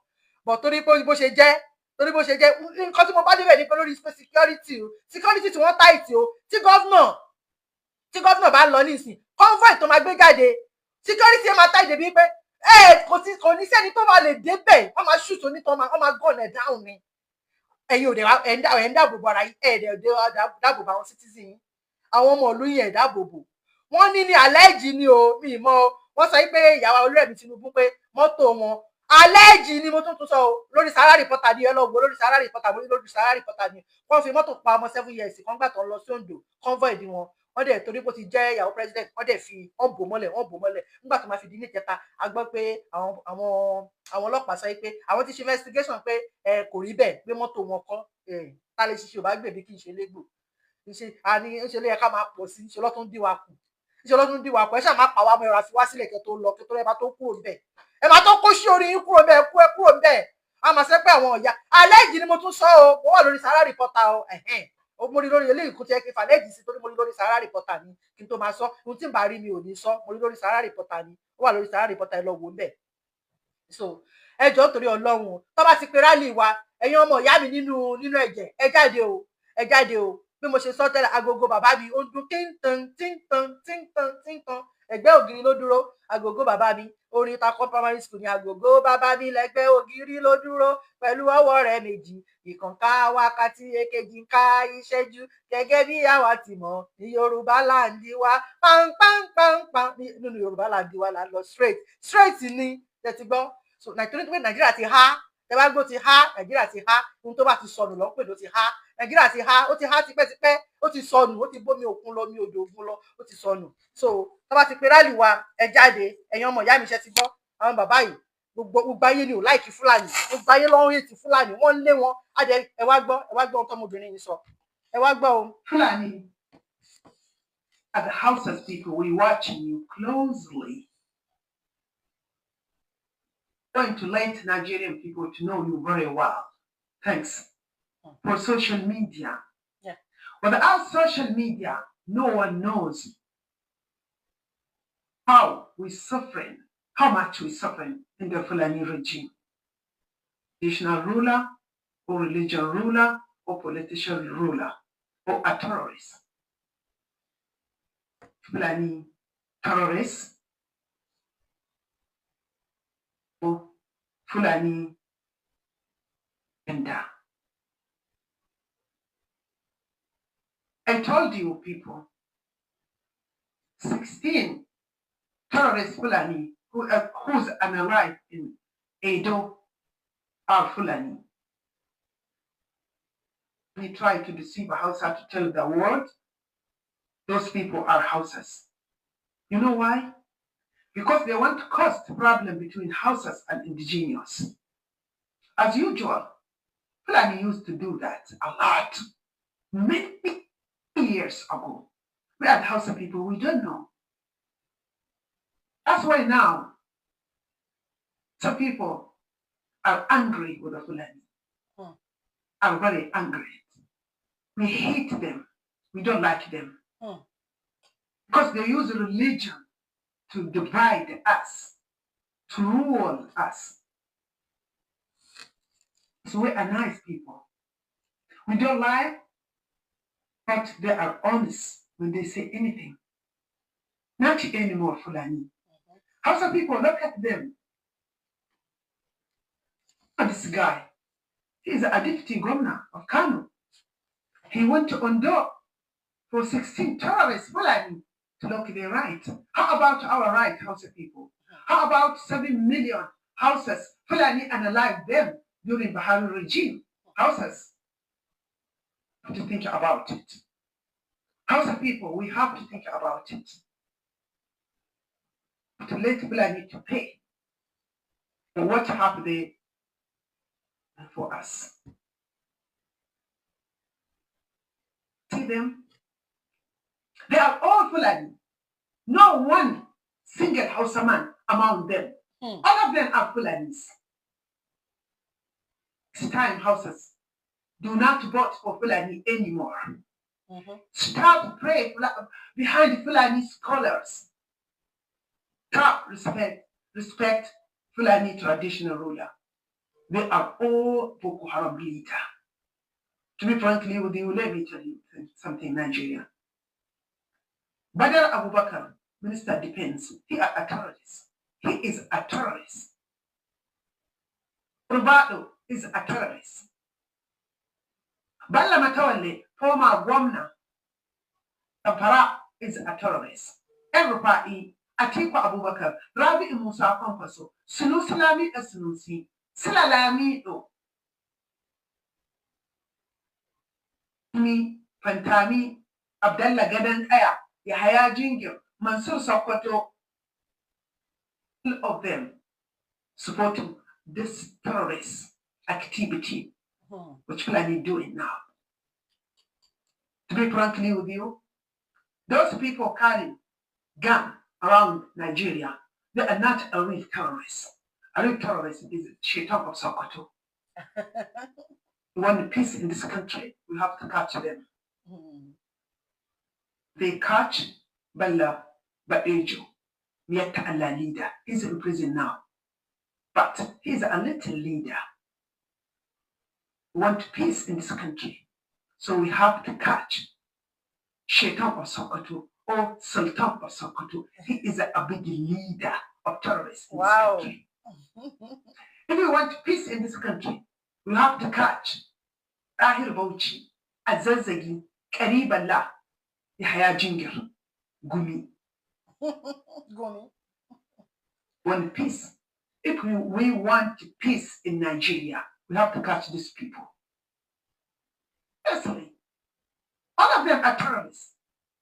but torí pé bó ṣe jẹ́, torí bó ṣe jẹ́, nǹkan tí mo bá débẹ̀ ni pé lórí security o, security tí wọ́n tight o. Tí governor bá lọ nísìn, convoy tó máa gbé jáde, security ẹ máa tight débi pé ẹ kò sí, kò ní sẹ́ni tó máa lè débẹ̀. Wọ́n máa shoot onítọ̀, wọ́n máa gun ẹ̀ down ni. Ẹ̀yin ò dẹ̀ wá ẹ̀ ń dáàbò bo ara yín, ẹ̀ dẹ̀ dáàbò bo àwọn citizen yín, àwọn ọmọ ìlú yín, ẹ̀ dáàbò bò wọ́n. Ní allege ni o, mi mọ̀ o. Wọ́n sọ pé ìyàwó Olúrẹ̀mí Tinubu, pé mọ́tò wọn, allege ni, mo tún tún sọ o, lórí Sahara Reporter ni. Ẹ lọ wo lórí Sahara Reporter, mo ní lórí Sahara Reporter ni. Wọ́n fi mọ́tò pa ọmọ 7 years kan gbà tó ń lọ sí Ondo, convoy di wọn. Wọ́n dẹ̀ torí pé ó ti jẹ́ ìyàwó president, wọ́n dẹ̀ fi wọ́n bò mọ́lẹ̀, wọ́n bò mọ́lẹ̀. Nígbà tó máa fi di ní ìjẹta, a gbọ́ pé àwọn ọlọ́pàá sọ pé àwọn ti ṣe investigation, pé ẹ kò rí bẹ́ẹ̀, pé mọ́tò wọn kọ́. Ẹ tá lè ṣiṣẹ́ ò bá gbèbí kì í ṣe légbò ṣe àní ṣe ló yẹ ká máa pọ̀ sí. Ṣe lọ́tún dín wa kù, ṣe lọ́tún dín wa kù. Ẹ ṣáà má pa wá mọ́, ẹ̀rọ àfi wá sílẹ̀ kẹ́ tó lọ, kẹ́ tó ẹ bá tó kúrò níbẹ̀, ẹ máa tó kó sí orí yín kúrò níbẹ̀, kú ẹ kúrò níbẹ̀. A máa ṣe pé àwọn ọ̀yà, allege ni mo tún sọ o. Mo wà lórí Sahara Reporter o. Ẹ̀hẹ́n, mo rí lórí eléyìí, kó tiẹ̀ kí n fa allege sí, torí mo rí lórí Sahara Reporter ni. Kí n tó máa sọ ohun tí n bá rí, mi ò ní sọ. Mo rí lórí Sahara Reporter ni, ó wà lórí Sahara Reporter, ẹ lọ wò ó ńbẹ̀. So ẹ jọ̀ọ́, torí Ọlọ́run o, tó bá ti pe rally wa, ẹ̀yin ọmọ ìyá mi nínú ẹ̀jẹ̀, ẹ jáde o, ẹ jáde o. Bí mo ṣe sọ tẹ́lẹ̀, agogo bàbá mi ó ń dún tíntàn tíntàn tíntàn tíntàn, ẹ̀gbẹ́ ògiri ló dúró. Agogo bàbá mi, orin takọ primary school ní, agogo bàbá mi lẹ́gbẹ́ ògiri ló dúró, pẹ̀lú ọwọ́ rẹ̀ méjì, ìkànká wákàtí, èkejì ń ká ìṣẹ́jú, gẹ́gẹ́ bí àwa ti mọ̀ ní Yorùbá land wa, pánpánpánpán nínú Yorùbá land wa là ń lọ, straight straight ni. Tẹ́ ti gbọ́? So Nàìjíríà, pé Nàìjíríà ti há, tẹ́ bá gbọ́ ti há, Nàìjíríà ti há. Ohun tó bá ti sọnù lọ pè ló ti há. Nàìjíríà ti há, ó ti há tipẹ́tipẹ́, ó ti sọnù, ó ti bómi òkun lọ, mi odò ògùn lọ, ó ti sọnù. So tó bá ti pe rally wa, ẹ jáde, ẹ̀yin ọmọ ìyá mi. Ṣe ti gbọ́? Àwọn bàbá yìí, gbogbo ayé ni ò like Fúlàní, gbogbo ayé lọ́wọ́ yìí ti Fúlàní, wọ́n ń lé wọn. Adẹ ẹ wá gbọ́, ẹ wá gbọ́ ohun tọmọbìnrin yìí sọ, ẹ wá gbọ́ o. Fulani, at the Hausa people, we watching you closely. Going to let Nigerian people to know you very well. Thanks for social media. Without social media, no one knows how we suffering, how much we suffering in the Fulani regime. Traditional ruler or religion ruler or politician ruler or a terrorist. Fulani terrorists or Fulani agenda. I told you people, 16 terrorist Fulani who's alive in Edo are Fulani. He tried to deceive Hausa to tell the world those people are Hausas. You know why? Because they want to cause problem between Hausas and indigenous. As usual, Fulani used to do that a lot. Many years ago. We are the Hausa people, we don't know. That's why now some people are angry with the Fulani. Are very angry. We hate them. We don't like them. Because they use religion to divide us, to rule us. So we are nice people. We don't lie, but they are honest when they say anything. Not anymore, Fulani. Hausa people, look at them. Look at this guy. He is a deputy governor of Kano. He went to Ondo for 16 terrorists, Fulani, to look their right. How about our right, Hausa people? How about 7 million Hausas, Fulani analyzed them during Buhari regime? Hausas have to think about it. Hausa people, we have to think about it. To let Fulani to pay for what have they for us. See them? They are all Fulani. No one single Hausa man among them. All of them are Fulanis. It's time, Hausas, do not vote for Fulani anymore. Stop praying behind Fulani scholars. Stop respect Fulani traditional ruler. They are all Boko Haram leader. To be frankly with you, let me tell you something, Nigeria. Badr Abubakar, Minister of Defense, he is a terrorist. He is a terrorist. Rubado is a terrorist. Balla Matawalle, former governor of Zamfara, is a terrorist. El Rufai, Atiku Abubakar, Rabi'u Musa Kwankwaso, Sunusi Lamido Sunusi, Sula Lamido, Mi, Pantami, Abdallah Gadon Kaya, Yahaya Jingir, Mansur Sokoto, all of them supporting this terrorist activity, which Fulani doing now. To be frankly with you, those people carrying gun around Nigeria, they are not a real terrorist. A real terrorist is Shaitan of Sokoto. We want peace in this country, we have to catch them. They catch Bello Badejo, Miyetti Allah leader. He's in prison now. But he's a little leader. We want peace in this country. So we have to catch Shaitan of Sokoto or Sultan of Sokoto. He is a big leader of terrorists in this country. If we want peace in this country, we have to catch Tahir Bauchi, Azazzagi, Karibala, Yahaya Jingir, Gumi. Gumi. Want peace. If we want peace in Nigeria, we have to catch these people. Personally, all of them are terrorists.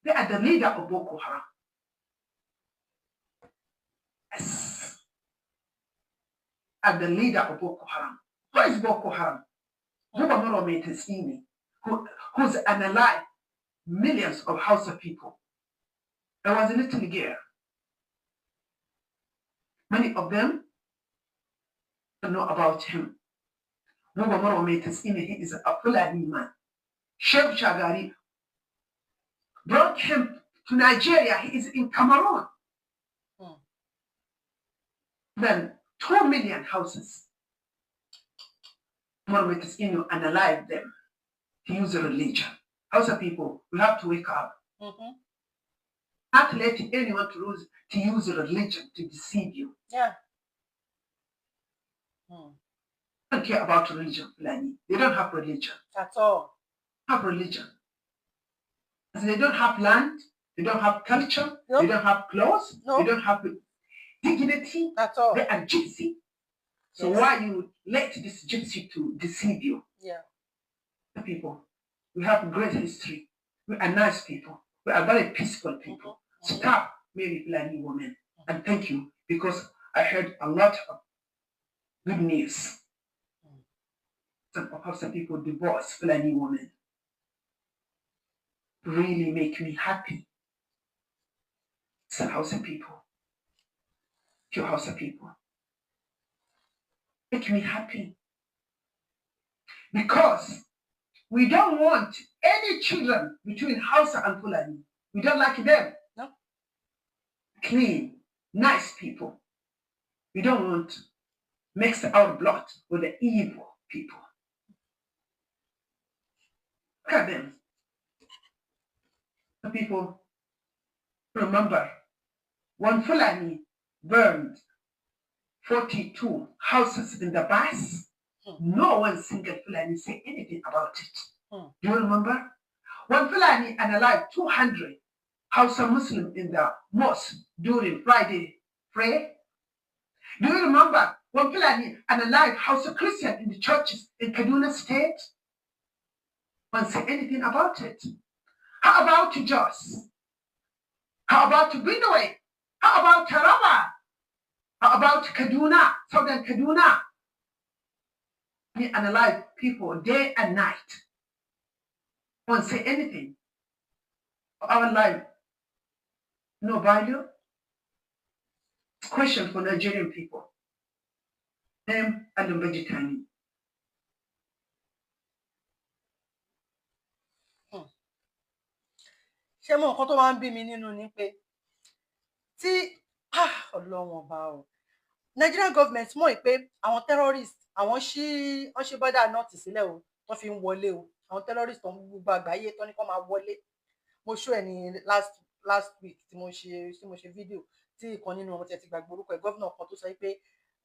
They are the leader of Boko Haram. Yes. Are the leader of Boko Haram. Who is Boko Haram? Buba Maro Maitatsine, who's analyzed millions of Hausa people. I was a little girl. Many of them don't know about him. Buba Maro Maitatsine, he is a Fulani man. Sheikh Shagari brought him to Nigeria. He is in Cameroon. Then 2 million houses. Maro Maitatsine analyzed them. He used religion. Hausa people, we have to wake up. Not let anyone to use religion to deceive you. Yeah. They don't care about religion, Fulani. They don't have religion. At all. Have religion. They don't have land, they don't have culture, Nope. they don't have clothes, Nope. they don't have dignity. At all. They are gypsy. So Yes. why you let this gypsy to deceive you? Yeah. People, we have great history. We are nice people. We are very peaceful people. Stop marry Fulani women. And thank you, because I heard a lot of good news. Some of Hausa people divorce Fulani women. Really make me happy. It's the Hausa people. Your Hausa people. Make me happy. Because we don't want any children between Hausa and Fulani. We don't like them. No. Clean, nice people. We don't want mix our blood with the evil people. Look at them. The people remember when Fulani burned 42 houses in the bus, no one single Fulani say anything about it. Do you remember? When Fulani unalived 200 Hausa Muslim in the mosque during Friday prayer? Do you remember when Fulani unalived Hausa Christian in the churches in Kaduna State? One say anything about it. How about Jos? How about Benue? How about Taraba? How about Kaduna, Southern Kaduna? We unalive people day and night. Won't say anything. Our life, no value. Question for Nigerian people. Name Alim Bajitani. Ṣé mo nǹkan tó máa ń bí mi nínú ni pé tí Ọlọ́run ọba o, Nigerian government mọ̀ pé àwọn terrorist, àwọn ṣí wọ́n ṣe border north sílẹ̀ o, tó fi ń wọlé o. Àwọn terrorist tó ń gbogbo àgbáyé tó ní kó máa wọlé. Mo show ẹ ní last week tí mo ṣe fídíò tí ìkan nínú wọn ti gbàgbé orúkọ ẹ̀, governor kan tó sọ pé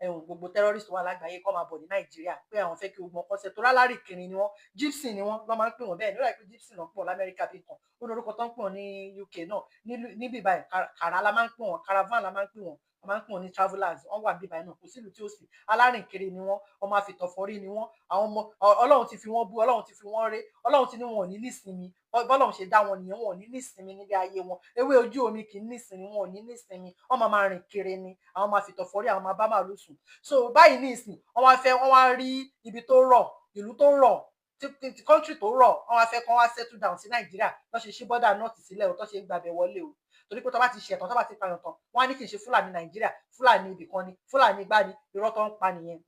ẹ̀hún gbogbo terrorist wà lágbàáyé kó máa bọ̀ ní Nàìjíríà, pé àwọn fẹ́ kí gbogbo wọn kọ́ṣẹ́ tó rálárì kiri ni wọ́n, gypsy ni wọ́n lọ́ máa ń pè wọ́n bẹ́ẹ̀ ní. Ó dà pé gypsy náà pọ̀ l'Amẹ́ríkà bí kan, ó ní orúkọ tó ń pè wọ́n ní UK náà níbí báyìí. Kàrà la máa ń pè wọ́n, caravan la máa ń pè wọ́n, wọ́n máa ń pè wọ́n ní travelers. Wọ́n wà bíbáyìí náà, kò sílùú tí ó sì alárìnkiri ni wọ́n, ọmọ àfìtọ̀fọ́rí ni wọ́n. Àwọn ọmọ Ọlọ́run ti fi wọ́n bú, Ọlọ́run ti fi wọ́n ré, Ọlọ́run ti ní wọn ò ní nísinmi. Bọ́lọ́run ṣe dá wọn nìyẹn, wọn ò ní nísinmi nílé ayé wọn. Ewé ojú omi kì í nísinmi, wọn ò ní nísinmi. Wọ́n máa máa rìn kiri ni, àwọn máa fìtọ̀fọ́rí, àwọn máa bá màálù sùn. So báyìí ní ìsìn, wọ́n wá fẹ́, wọ́n wá rí ibi tó rọ̀, ìlú tó rọ̀, tí country tó rọ̀, wọ́n wá fẹ́ kán wá settle down sí Nàìjíríà. Tó ṣe ṣí border north sílẹ̀ o, tó ṣe gbàbẹ̀ wọlé o, torí pé tó bá ti ṣẹ̀tàn, tó bá ti pààyàn tán, wọ́n á ní kì í ṣe Fúlàní Nàìjíríà, Fúlàní ibì kan ni, Fúlàní gbá ni. Irọ́ tó ń pa nìyẹn,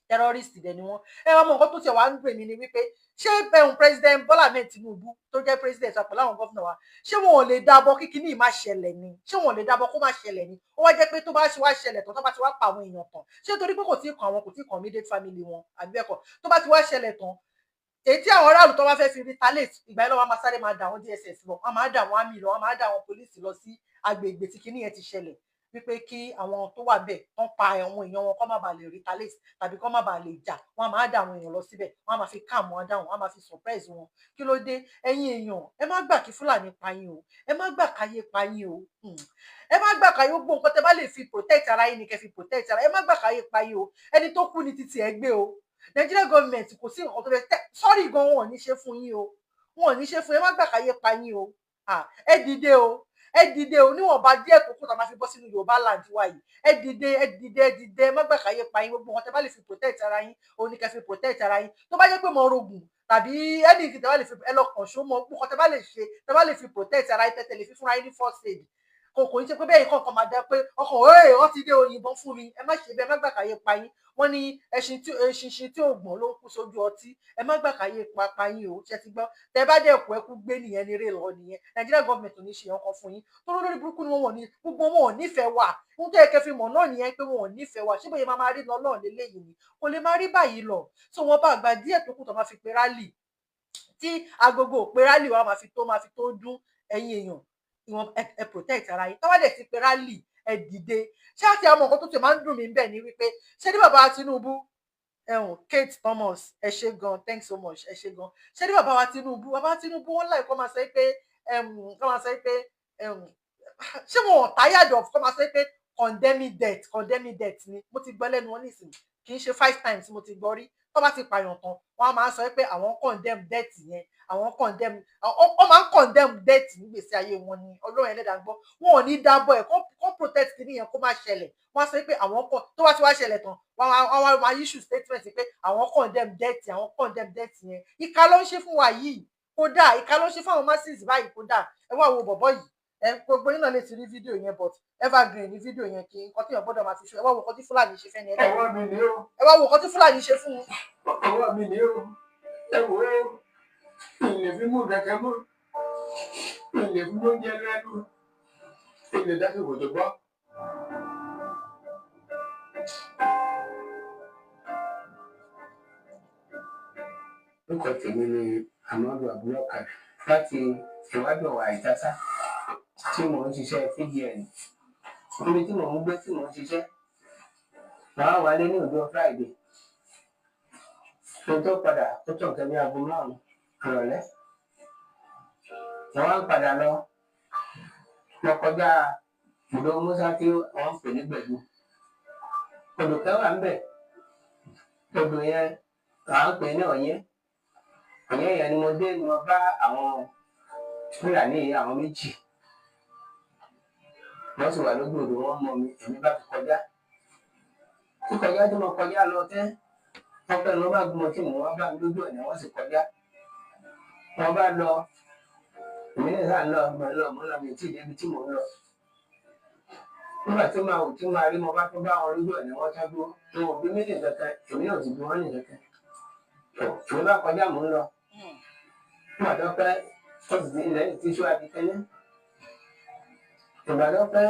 terrorist dẹ̀ ni wọ́n. Ẹ wọ́n mọ nǹkan tó tiẹ̀ wá ń dùn mí ni wípé ṣé ẹ̀hún President Bọ́lá Ahmed Tinubu tó jẹ́ president wa pẹ̀lú àwọn gómìnà wa, ṣé wọn ò lè dábọ̀ kí kinní má ṣẹlẹ̀ ni? Ṣé wọn ò lè dábọ̀ kó má ṣẹlẹ̀ ni? Ó wá jẹ́ pé tó bá ṣe wá ṣẹlẹ̀ tán, tó bá ti wá pa àwọn èèyàn tán, ṣé torí pé kò tí ì kàn àwọn, kò tí ì kàn immediate family wọn àbí bẹ́ẹ̀ kọ́, tó bá ti wá ṣẹlẹ̀ tán, èyí tí àwọn aráàlú tó bá fẹ́ fi retaliate, ìgbà yẹn lọ́wọ́ máa sáré máa dà àwọn DSS lọ, wọ́n máa dà àwọn army lọ, wọ́n máa dà àwọn police lọ sí agbègbè tí kinní yẹn ti ṣẹlẹ̀, wípé kí àwọn tó wà bẹ́ẹ̀ tán pa àwọn èèyàn wọn kó má bàa lè retaliate tàbí kó má bàa lè jà. Wọ́n máa dà àwọn èèyàn lọ síbẹ̀, wọ́n máa fi calm wọn down, wọ́n máa fi surprise wọn. Kí ló dé? Ẹ̀yin èèyàn, ẹ má gbà kí Fúlàní pa yín o, ẹ má gbà káyé pa yín o, ẹ má gbà káyé. Gbogbo nǹkan tẹ bá lè fi protect ara yín ni kẹ́ fi protect ara. Ẹ má gbà káyé pa yín o. Ẹni tó kú ni títí ẹ gbé o. Nigeria government kò sí nǹkan tó fẹ́ tẹ sọ́rí gan, wọn ò ní ṣe fún yín o, wọn ò ní ṣe fún yín. Ẹ má gbà káyé pa yín o. Ẹ dìde o, ẹ dìde o. Níwọ̀nba díẹ̀ tó kù tá a máa fi bọ́ sínú Yorùbá land wa yìí, ẹ dìde, ẹ dìde, ẹ dìde. Ẹ má gbà káyé pa yín. Gbogbo wọn tẹ bá lè fi protect ara yín òun ni kẹ́ fi protect ara yín. Tó bá jẹ́ pé mo rogùn tàbí ẹnì tẹ bá lè fi, ẹ lọ kàn ṣó mọ gbogbo tẹ bá lè ṣe, tẹ bá lè fi protect ara yín, tẹtẹ lè fi fúnra yín ní first aid. Kò ní ṣe pé bẹ́ẹ̀ kọ̀ọ̀kan máa dá pé ọkàn òye wọ́n ti dé òyìnbọn fún mi. Ẹ má ṣe bẹ́ẹ̀, ẹ má gbà káyé pa yín. Wọ́n ní ẹṣin tí eṣinṣin tí ò gbọ́n ló ń kú sójú ọtí. Ẹ má gbà káyé pa yín o. Ṣe ti gbọ́? Tẹ bá dẹ̀ kú, ẹ kú gbé nìyẹn, ní eré lọ nìyẹn. Nigeria government ò ní ṣe ọkàn fún yín tó lórí burúkú ni wọ́n wọ̀ ní gbogbo wọn ò nífẹ̀ẹ́ wa. Ohun tó yẹ kẹ́ fi mọ̀ náà nìyẹn pé wọn ò nífẹ̀ẹ́ wa. Ṣé bóyá máa máa rí lọ lọ́ọ̀ lélẹ́yìí ni? Kò lè máa rí báyìí lọ. So wọn bá àgbà díẹ̀ tó kù tó máa fi pe rally, tí agogo ò pe rally wa máa fi tó dún, ẹ̀yin èèyàn ìwọ̀n ẹ protect ara yín. Tọ́wọ́ dẹ̀ ti pe rally, ẹ dìde. Ṣé àti àwọn nǹkan tó ti máa ń dùn mí bẹ́ẹ̀ ni wípé ṣé ní bàbá Tinubu ẹ̀hún, Kate Thomas, ẹ ṣé gan, thanks so much, ẹ ṣé gan. Ṣé ní bàbá wa Tinubu, bàbá Tinubu, wọn láì kọ́ máa sọ pé kọ́ máa sọ pé ṣé wọn ò tired of kọ́ máa sọ pé condemning death, condemning death ni? Mo ti gbọ́ lẹ́nu wọn nísìnyí, kì í ṣe five times mo ti gbọ́ rí. Tó bá ti pààyàn tán, wọ́n á máa sọ pé àwọn condemn death yẹn, àwọn condemn. Ó máa ń condemn death nígbèsí ayé wọn ni. Ọlọ́run ẹlẹ́dàá gbọ́, wọn ò ní dábọ̀ ẹ̀ kó protect kìíní yẹn kó má ṣẹlẹ̀. Wọ́n á sọ pé àwọn kọ tó bá ti wá ṣẹlẹ̀ tán, wọ́n á máa issue statement pé àwọn condemn death, àwọn condemn death yẹn. Ìka ló ń ṣe fún wa yìí. Kódà ìka ló ṣe fáwọn masses báyìí. Kódà ẹ wá wo bọ̀bọ̀ yìí. Ẹ gbogbo yín náà lè ti rí fídíò yẹn, but evergreen ní fídíò yẹn, kí nǹkan tí èèyàn gbọ́dọ̀ máa fi ṣe. Ẹ wá wo nǹkan tí Fúlàní ṣe fẹ́ni ẹlẹ́ni. Ọwọ́ mi ni ó. Ẹ wá wo nǹkan tí Fúlàní ṣe fún un. Ọwọ́ mi ni ó. Ẹ wò ó, ilé fi mú kẹ̀kẹ́ mọ́, ilé fi mú oúnjẹ lẹ́nu, ilé dásìkò tó gbọ́. Orúkọ tèmi ni Amadu Abubakar láti ìwádìí àìtásá tí mò ń ṣiṣẹ́ FGN níbi tí mò ń gbé, tí mò ń ṣiṣẹ́. Màá wálé ní ọjọ́ Friday. Mo tó padà, ó tó nǹkan bí aago 5 ìrọ̀lẹ́. Mo wá ń padà lọ, mo kọjá ìlú Musa tí wọ́n ń pè ní Gbẹ̀du. Odò kan wà ńbẹ̀, odò yẹn à ń pè ní Ọ̀yẹ́. Ọ̀yẹ́ yẹn ni mo dé, ni mo bá àwọn Fúlàní yìí, àwọn méjì. Wọ́n sì wà lójú odò, wọ́n mọ mi. Èmi bá fi kọjá. Kíkọjá tí mo kọjá lọ tẹ́, wọ́n pẹ́ ni wọ́n bá gbọ́n tí mò ń wá bá mi lójú ọ̀nà, wọ́n sì kọjá. Wọ́n bá lọ, èmi náà sáà ń lọ, mo ń lọ, mo ń lọ, mi ò tíì débi tí mò ń lọ. Nígbà tí màá wò tí màá rí, mo bá tún bá wọn lójú ọ̀nà, wọ́n tún dúró. Wọn ò bí mí ní kankan, èmi náà ò sì bí wọ́n ní kankan. Èmi bá kọjá, mò ń lọ. Nígbà tó pẹ́, ó sì ti ilẹ̀ ti ṣú adìkẹ́lẹ́. Ìgbà tó pẹ́,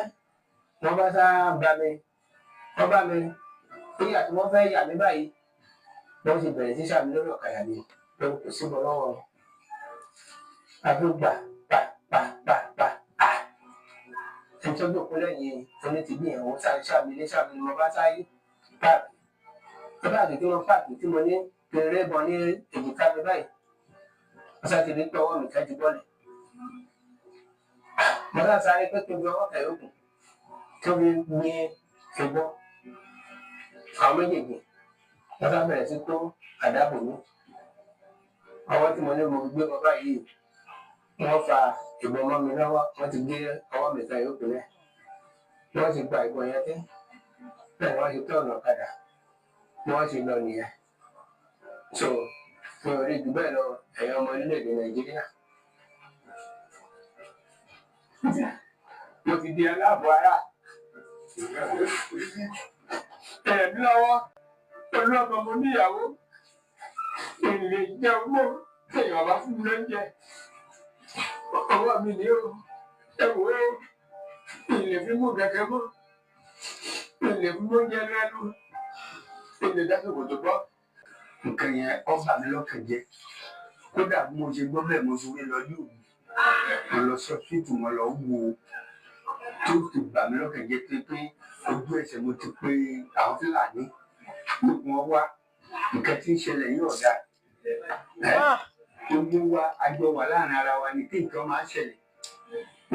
wọ́n bá sá bá mi, wọ́n bá mi nígbà tí wọ́n fẹ́ yà mí báyìí, wọ́n sì bẹ̀rẹ̀ sí sàmì lórí ọ̀kadà mi lórí, kò síbọn lọ́wọ́ wọn. Àfi gbà pa pa pa pa à. Ẹni tó jókòó lẹ́yìn onítìbí yẹn, wọ́n sáré sàmì lé sàmì ni mo bá sáré páàkì. Páàkì tí mo páàkì tí mo ní kéré bọ ní èjìká mi báyìí. Wọ́n sá ti rí pé ọwọ́ mi kan ti bọ́lẹ̀. Mo sá sáré pé kí n fi ọwọ́ kan yòókù tó fi gbin ìbọn. Àwọn méjèèjì wọ́n sá bẹ̀rẹ̀ sí kó àdábò mi. Ọwọ́ tí mo ní mo gbé bọ́ báyìí, wọ́n fa ìbọn mọ́ mi lọ́wọ́, wọ́n ti gé ọwọ́ mi kan yòókù lẹ̀. Wọ́n sì gba ìbọn yẹn tẹ́. Bẹ́ẹ̀ ni wọ́n ṣe tọ́ ọ̀nà ọ̀kadà. Bí wọ́n ṣe lọ nìyẹn. So mi ò rí jù bẹ́ẹ̀ lọ, ẹ̀yin ọmọ orílẹ̀-èdè Nàìjíríà. Mo ti di aláàbọ̀ ara. Ẹ̀mí lọ́wọ́ pẹ̀lú ọmọ, mo níyàwó. Ilé jẹun mọ́ téèyàn bá fún mi lóúnjẹ. Ọwọ́ mi ni ó. Ẹ wò ó, ilé fi mú kẹ̀kẹ́ mọ́, ilé fi mú oúnjẹ lẹ́nu, ilé dásìkò tó gbọ́. Nǹkan yẹn ó bà mí lọ́kàn jẹ́. Kódà bí mo ṣe gbọ́ bẹ́ẹ̀, mo sáré lọ ní òru, mo lọ sọ́sítù, mo lọ wo. Tó ti bà mí lọ́kàn jẹ́ pé ojú ẹsẹ̀ mo ti pé àwọn Fúlàní pé wọ́n wá. Nǹkan tí ń ṣẹlẹ̀ yìí ọ̀dà gbogbo wa àjọ wà láàrin ara wa ni kí nǹkan máa ṣẹlẹ̀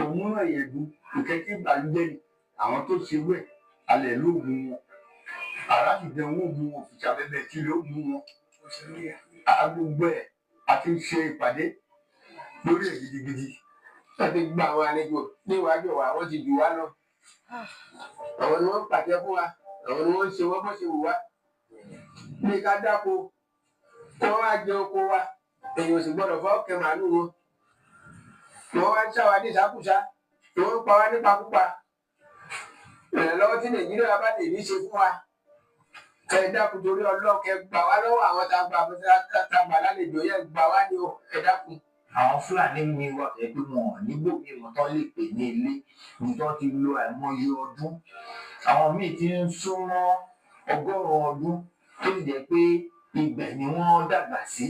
òun náà yẹn dùn. Nǹkan tí ìbànújẹ́ ni àwọn tó ṣe wẹ̀ alẹ́ ló mú wọn, àrà sì jẹun, ó mú wọn, òfìsà bẹbẹ tí ló mú wọn. Gbogbo ẹ̀ a ti ń ṣe ìpàdé lórí ẹ̀ gidigidi. Wọ́n ti gba àwọn àlejò níwájú wa, wọ́n ti jù wá lọ. Àwọn ni wọ́n ń pàṣẹ fún wa, àwọn ni wọ́n ń ṣe wọ́n bó ṣe wù wá. Bí ká dáko, kí wọ́n wá jẹ oko wa, èèyàn ò sì gbọ́dọ̀ fọ́ kẹ màálù wọn. Wọ́n wá ń ṣá wa ní ìṣàkúṣà, wọ́n ń pa wá nípakúpa. Ìrànlọ́wọ́ tí Nàìjíríà bá lè ní ṣe fún wa, ẹ dákun torí Ọlọ́run, kẹ gbà wá lọ́wọ́ àwọn tá a gbà lálejò yẹn, gbà wá ní o, ẹ dákun. Àwọn Fúlàní mi wà fẹ́ pé wọn ò nígbò míì mọ́ tán lè pè ní ilé ní tán ti lo àìmọye ọdún. Àwọn míì ti ń súnmọ́ 100 ọdún, tó sì jẹ́ pé ibẹ̀ ni wọ́n dàgbà sí.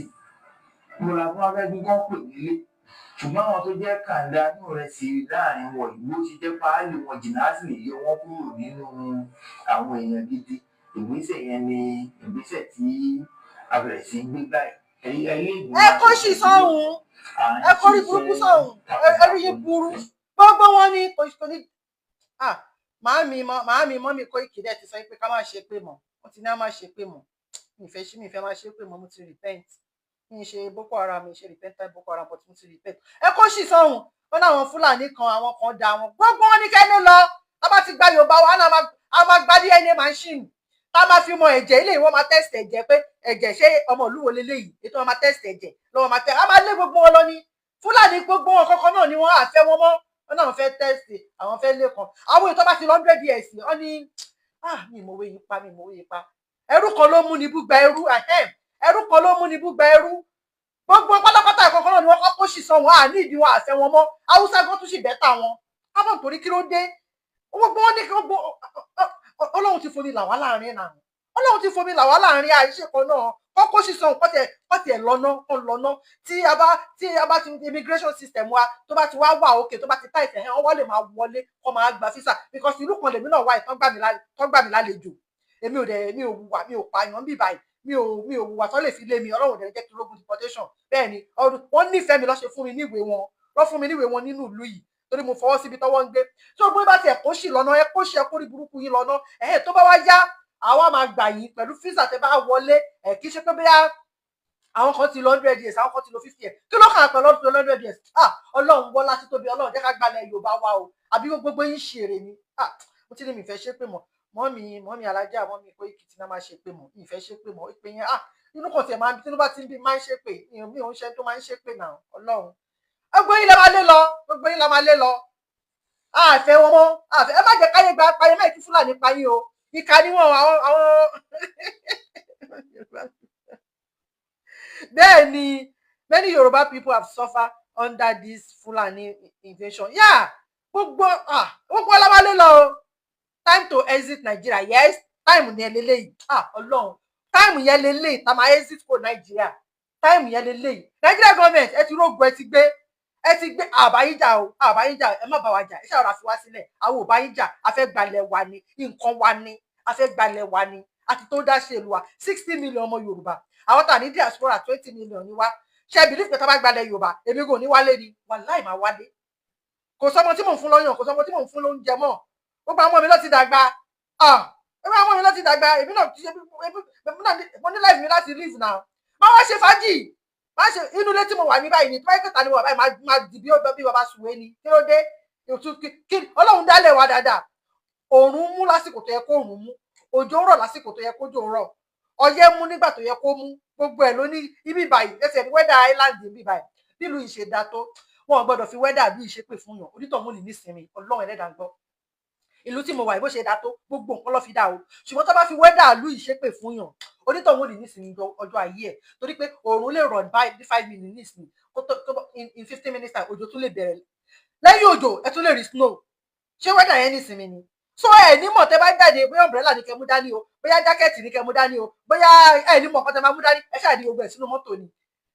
Mo la fún afẹ́ bí wọ́n pè nílé, ṣùgbọ́n àwọn tó jẹ́ kàńdá ní ìrẹsì láàrin wọn ìwé ó ti jẹ́ páálí wọn jìnnà, á sì lè yọ wọ́n kúrò nínú àwọn èèyàn gidi. Ìgbésẹ̀ yẹn ni ìgbésẹ̀ tí a bẹ̀rẹ̀ sí gbé báyìí. Ẹ kó sì sọ́hùn, ẹ kó rí burúkú sọ́hùn, ẹ rí yín burú. Gbogbo wọn ni kò ní. Màámi, màámi, mọ́mí Koiki dẹ̀ ti sọ pé ká má ṣe pé mọ́. Wọ́n ti ní á má ṣe pé mọ́. Mi fẹ́ ṣí, mi fẹ́ má ṣe pé mọ́. Mo ti repent. Mi ṣe Boko Haram, mi ṣe repentant Boko Haram, but mo ti repent. Ẹ kó sì sọ́hùn. Wọn láwọn Fúlàní kan, àwọn kan da wọn. Gbogbo wọn ní kẹ́lẹ́ lọ. Tá bá ti gba Yorùbá wa, a máa gba DNA machine. Tá a máa fi mọ ẹ̀jẹ̀ ilé, ìwọ́n máa test ẹ̀jẹ̀ pé ẹ̀jẹ̀, ṣé ọmọ ìlú wo leléyìí? Ètò wọn máa test ẹ̀jẹ̀ lọ́wọ́, máa test, a máa lé gbogbo wọn lọ ní Fúlàní. Gbogbo wọn kankan náà ni wọ́n, àfẹ́ wọn mọ́. Wọn náà fẹ́ test, àwọn fẹ́ lé kan. Àwọn ètò bá ti lọ 100 years, wọ́n ní, ah, mi ìmọ̀wé yìí pa, mi ìmọ̀wé yìí pa. Ẹrú kan ló mú ní búgba ẹrú, ẹrú kan ló mú ní búgba ẹrú. Gbogbo pátápátá ìkọ̀kan náà ni wọ́n kọ́kọ́ sì sọ wọn à ní ìdí wọn, àfẹ́ wọn mọ́. Haúsá gan tún sì better wọn. Ábọ̀ nítorí kí ló dé? Gbogbo wọn ní kí gbogbo, Ọlọ́run ti fomi là wá láàrin náà, Ọlọ́run ti fomi là wá láàrin. Àìṣe kan náà kọ́kọ́ sì sọ kọ́tẹ̀ lọ́nà kọ́ lọ́nà. Tí a bá ti immigration system wa tó bá ti wá wà òkè, tó bá ti tight ẹ̀, wọ́n lè máa wọlé kọ́ máa gba visa, because ìlú kan lèmi náà wá ìtàn gbà mí lálejò. Èmi ò dẹ̀, mi ò wùwà, mi ò pààyàn bí báyìí, mi ò wùwà tó lè fi lé mi. Ọlọ́run dẹ̀ jẹ́ kí rógun deportation. Bẹ́ẹ̀ ni wọ́n nífẹ̀ẹ́ mi lọ́ ṣe fún mi níwèé wọn, lọ́ fún mi níwèé wọn nínú ìlú yìí, torí mo fọwọ́ síbi tọ́wọ́ ń gbé. Tí o gbé bá tiẹ̀ kó sì lọ́nà, ẹ kó ṣe ẹ kórí burúkú yín lọ́nà ẹ̀, tó bá wá yá, àwa máa gbà yín pẹ̀lú visa tẹ bá wọlé ẹ̀. Kì í ṣe pé bóyá àwọn kan ti lọ 100 years, àwọn kan ti lọ 50 years. Kí ló kàn pẹ̀lú ọdún 100 years? Ah, Ọlọ́run wọlá títóbi Ọlọ́run, jẹ́ ká gbalẹ̀ Yorùbá wa o. Àbí gbogbo yín ṣeré ni? Ah, mo ti ní mi fẹ́ ṣe pé mọ́ mọ́mí mọ́mí alájà mọ́mí Koiki tí náà máa ṣe pé mọ́ mi fẹ́ ṣe pé mọ́ ìpè yẹn. Ah, inú kan tiẹ̀ máa ń tí inú bá ti ń bí máa ń ṣe pé mi ò ń ṣe tó máa ń ṣe pé náà. Ọlọ́run, gbogbo yín la máa lé lọ, gbogbo yín la máa lé lọ. Àfẹ́ wọn mọ́, àfẹ́. Ẹ má jẹ́ káyé gba payé máì kí Fúlàní payé o. Ìkà ni wọn, àwọn. Bẹ́ẹ̀ ni, many Yoruba people have suffered under this Fulani invasion. Yeah, gbogbo, ah, gbogbo ọlọ́wálé lọ o. Time to exit Nigeria, yes, time yẹn leléyìí. Ah, Ọlọ́run, time yẹn leléyìí tá máa exit kó Nigeria, time yẹn leléyìí. Nigeria government, ẹ ti rógun, ẹ ti gbé, ẹ ti gbé. Àbáyíjà o, àbáyíjà, ẹ má bá wa jà. Ẹ ṣàrà fi wá sílẹ̀. Àwọn ò bá yín jà. A fẹ́ gbalẹ̀ wa ni, nǹkan wa ni, a fẹ́ gbalẹ̀ wa ni. Àti tó dá ṣe ìlú wa, 60 million ọmọ Yorùbá, àwọn tà ní diaspora, 20 million ni wá. Ṣe believe pé tá bá gbalẹ̀ Yorùbá, èmi kò ní wálé ni? Wàláì, máa wálé. Kò sọmọ tí mò ń fún lọ́yàn, kò sọmọ tí mò ń fún lóúnjẹ mọ́. Gbogbo àwọn ọmọ mi ló ti dàgbà. Ah, gbogbo àwọn ọmọ mi ló ti dàgbà. Èmi náà ti ṣe, mo ní life mi láti live now. Máa wá ṣe fàájì, máa ṣe inú ilé tí mo wà ní báyìí ni. Tó bá yẹ kẹta ni mo wà báyìí, máa dì bí bàbá sùwé ni. Kí ló dé? Kí Ọlọ́run dálẹ̀ wa dáadáa. Òòrùn mú lásìkò tó yẹ kó òòrùn mú, òjò rọ̀ lásìkò tó yẹ kó jò rọ̀, ọyẹ́ mú nígbà tó yẹ kó mú. Gbogbo ẹ̀ ló ní ibi báyìí. Ẹsẹ̀ ní weather Ireland ibi báyìí. Nílùú ìṣèdá tó wọn ò gbọ́dọ̀ fi weather bí ìṣépè fún yàn, onítọ̀hún ní nísinmi. Ọlọ́run ẹlẹ́dàá ń gbọ́. Ìlú tí mo wà yìí, bó ṣe dá tó, gbogbo nǹkan ló fi dá o. Ṣùgbọ́n tó bá fi weather ìlú ìṣépè fún yàn, onítọ̀hún ní nísinmi ọjọ́ ayé ẹ̀, torí pé òòrùn lè rọ̀ ní 5 minutes nísìnyí, kó tó in 15 minutes time, òjò tún lè bẹ̀rẹ̀. Lẹ́yìn òjò, ẹ tún lè rí snow. Ṣé weather yẹn nísinmi ni? So ẹ ní mọ̀ tẹ́ bá jáde, bóyá umbrella ní kẹ́ mú dání o, bóyá jacket ní kẹ́ mú dání o, bóyá ẹ ní mọ̀ nǹkan tẹ́ máa mú dání. Ẹ ṣáà di gbogbo ẹ̀ sínú mọ́tò ni.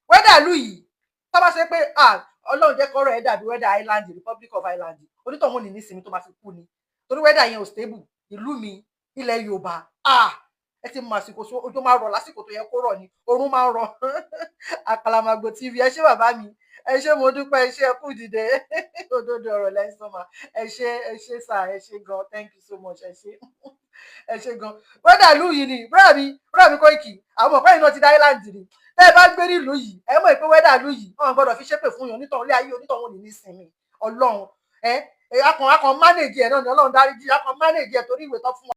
Weather ìlú yìí, tó bá ṣe pé, ah, Ọlọ́run jẹ́ kọ́rọ̀ ẹ̀ dàbí weather Ireland, Republic of Ireland, onítọ̀hún ní nísinmi tó máa fi kú ni, torí weather yẹn ò stable. Ìlú mi, ilẹ̀ Yorùbá, ah, ẹ ti mọ àsìkò so òjò máa rọ̀ lásìkò tó yẹ kó rọ̀ ni, oòrùn máa ń rọ̀. Àkàlàmàgbò TV, ẹ ṣé bàbá mi, ẹ ṣé, mo dúpẹ́, ẹ ṣé, ẹ kú dìde. Òdodo ọ̀rọ̀ lẹ́sàn mà. Ẹ ṣé, ẹ ṣé sà, ẹ ṣé gan. Thank you so much. Ẹ ṣé, ẹ ṣé gan. Brother, ìlú yìí ni brother mi, brother mi Koiki. Àwọn ọ̀pẹ́ yìí náà ti dá Ireland rí. Tẹ́ ẹ bá gbé nílùú yìí, ẹ mọ̀ pé weather ìlú yìí, wọn gbọ́dọ̀ fi ṣépè fún yàn. Onítọ̀hún ilé ayé, onítọ̀hún ní nísinmi. Ọlọ́run, ẹ akàn manage ẹ náà ni. Ọlọ́run dáríjì, akàn manage ẹ torí ìwé tó fún wa.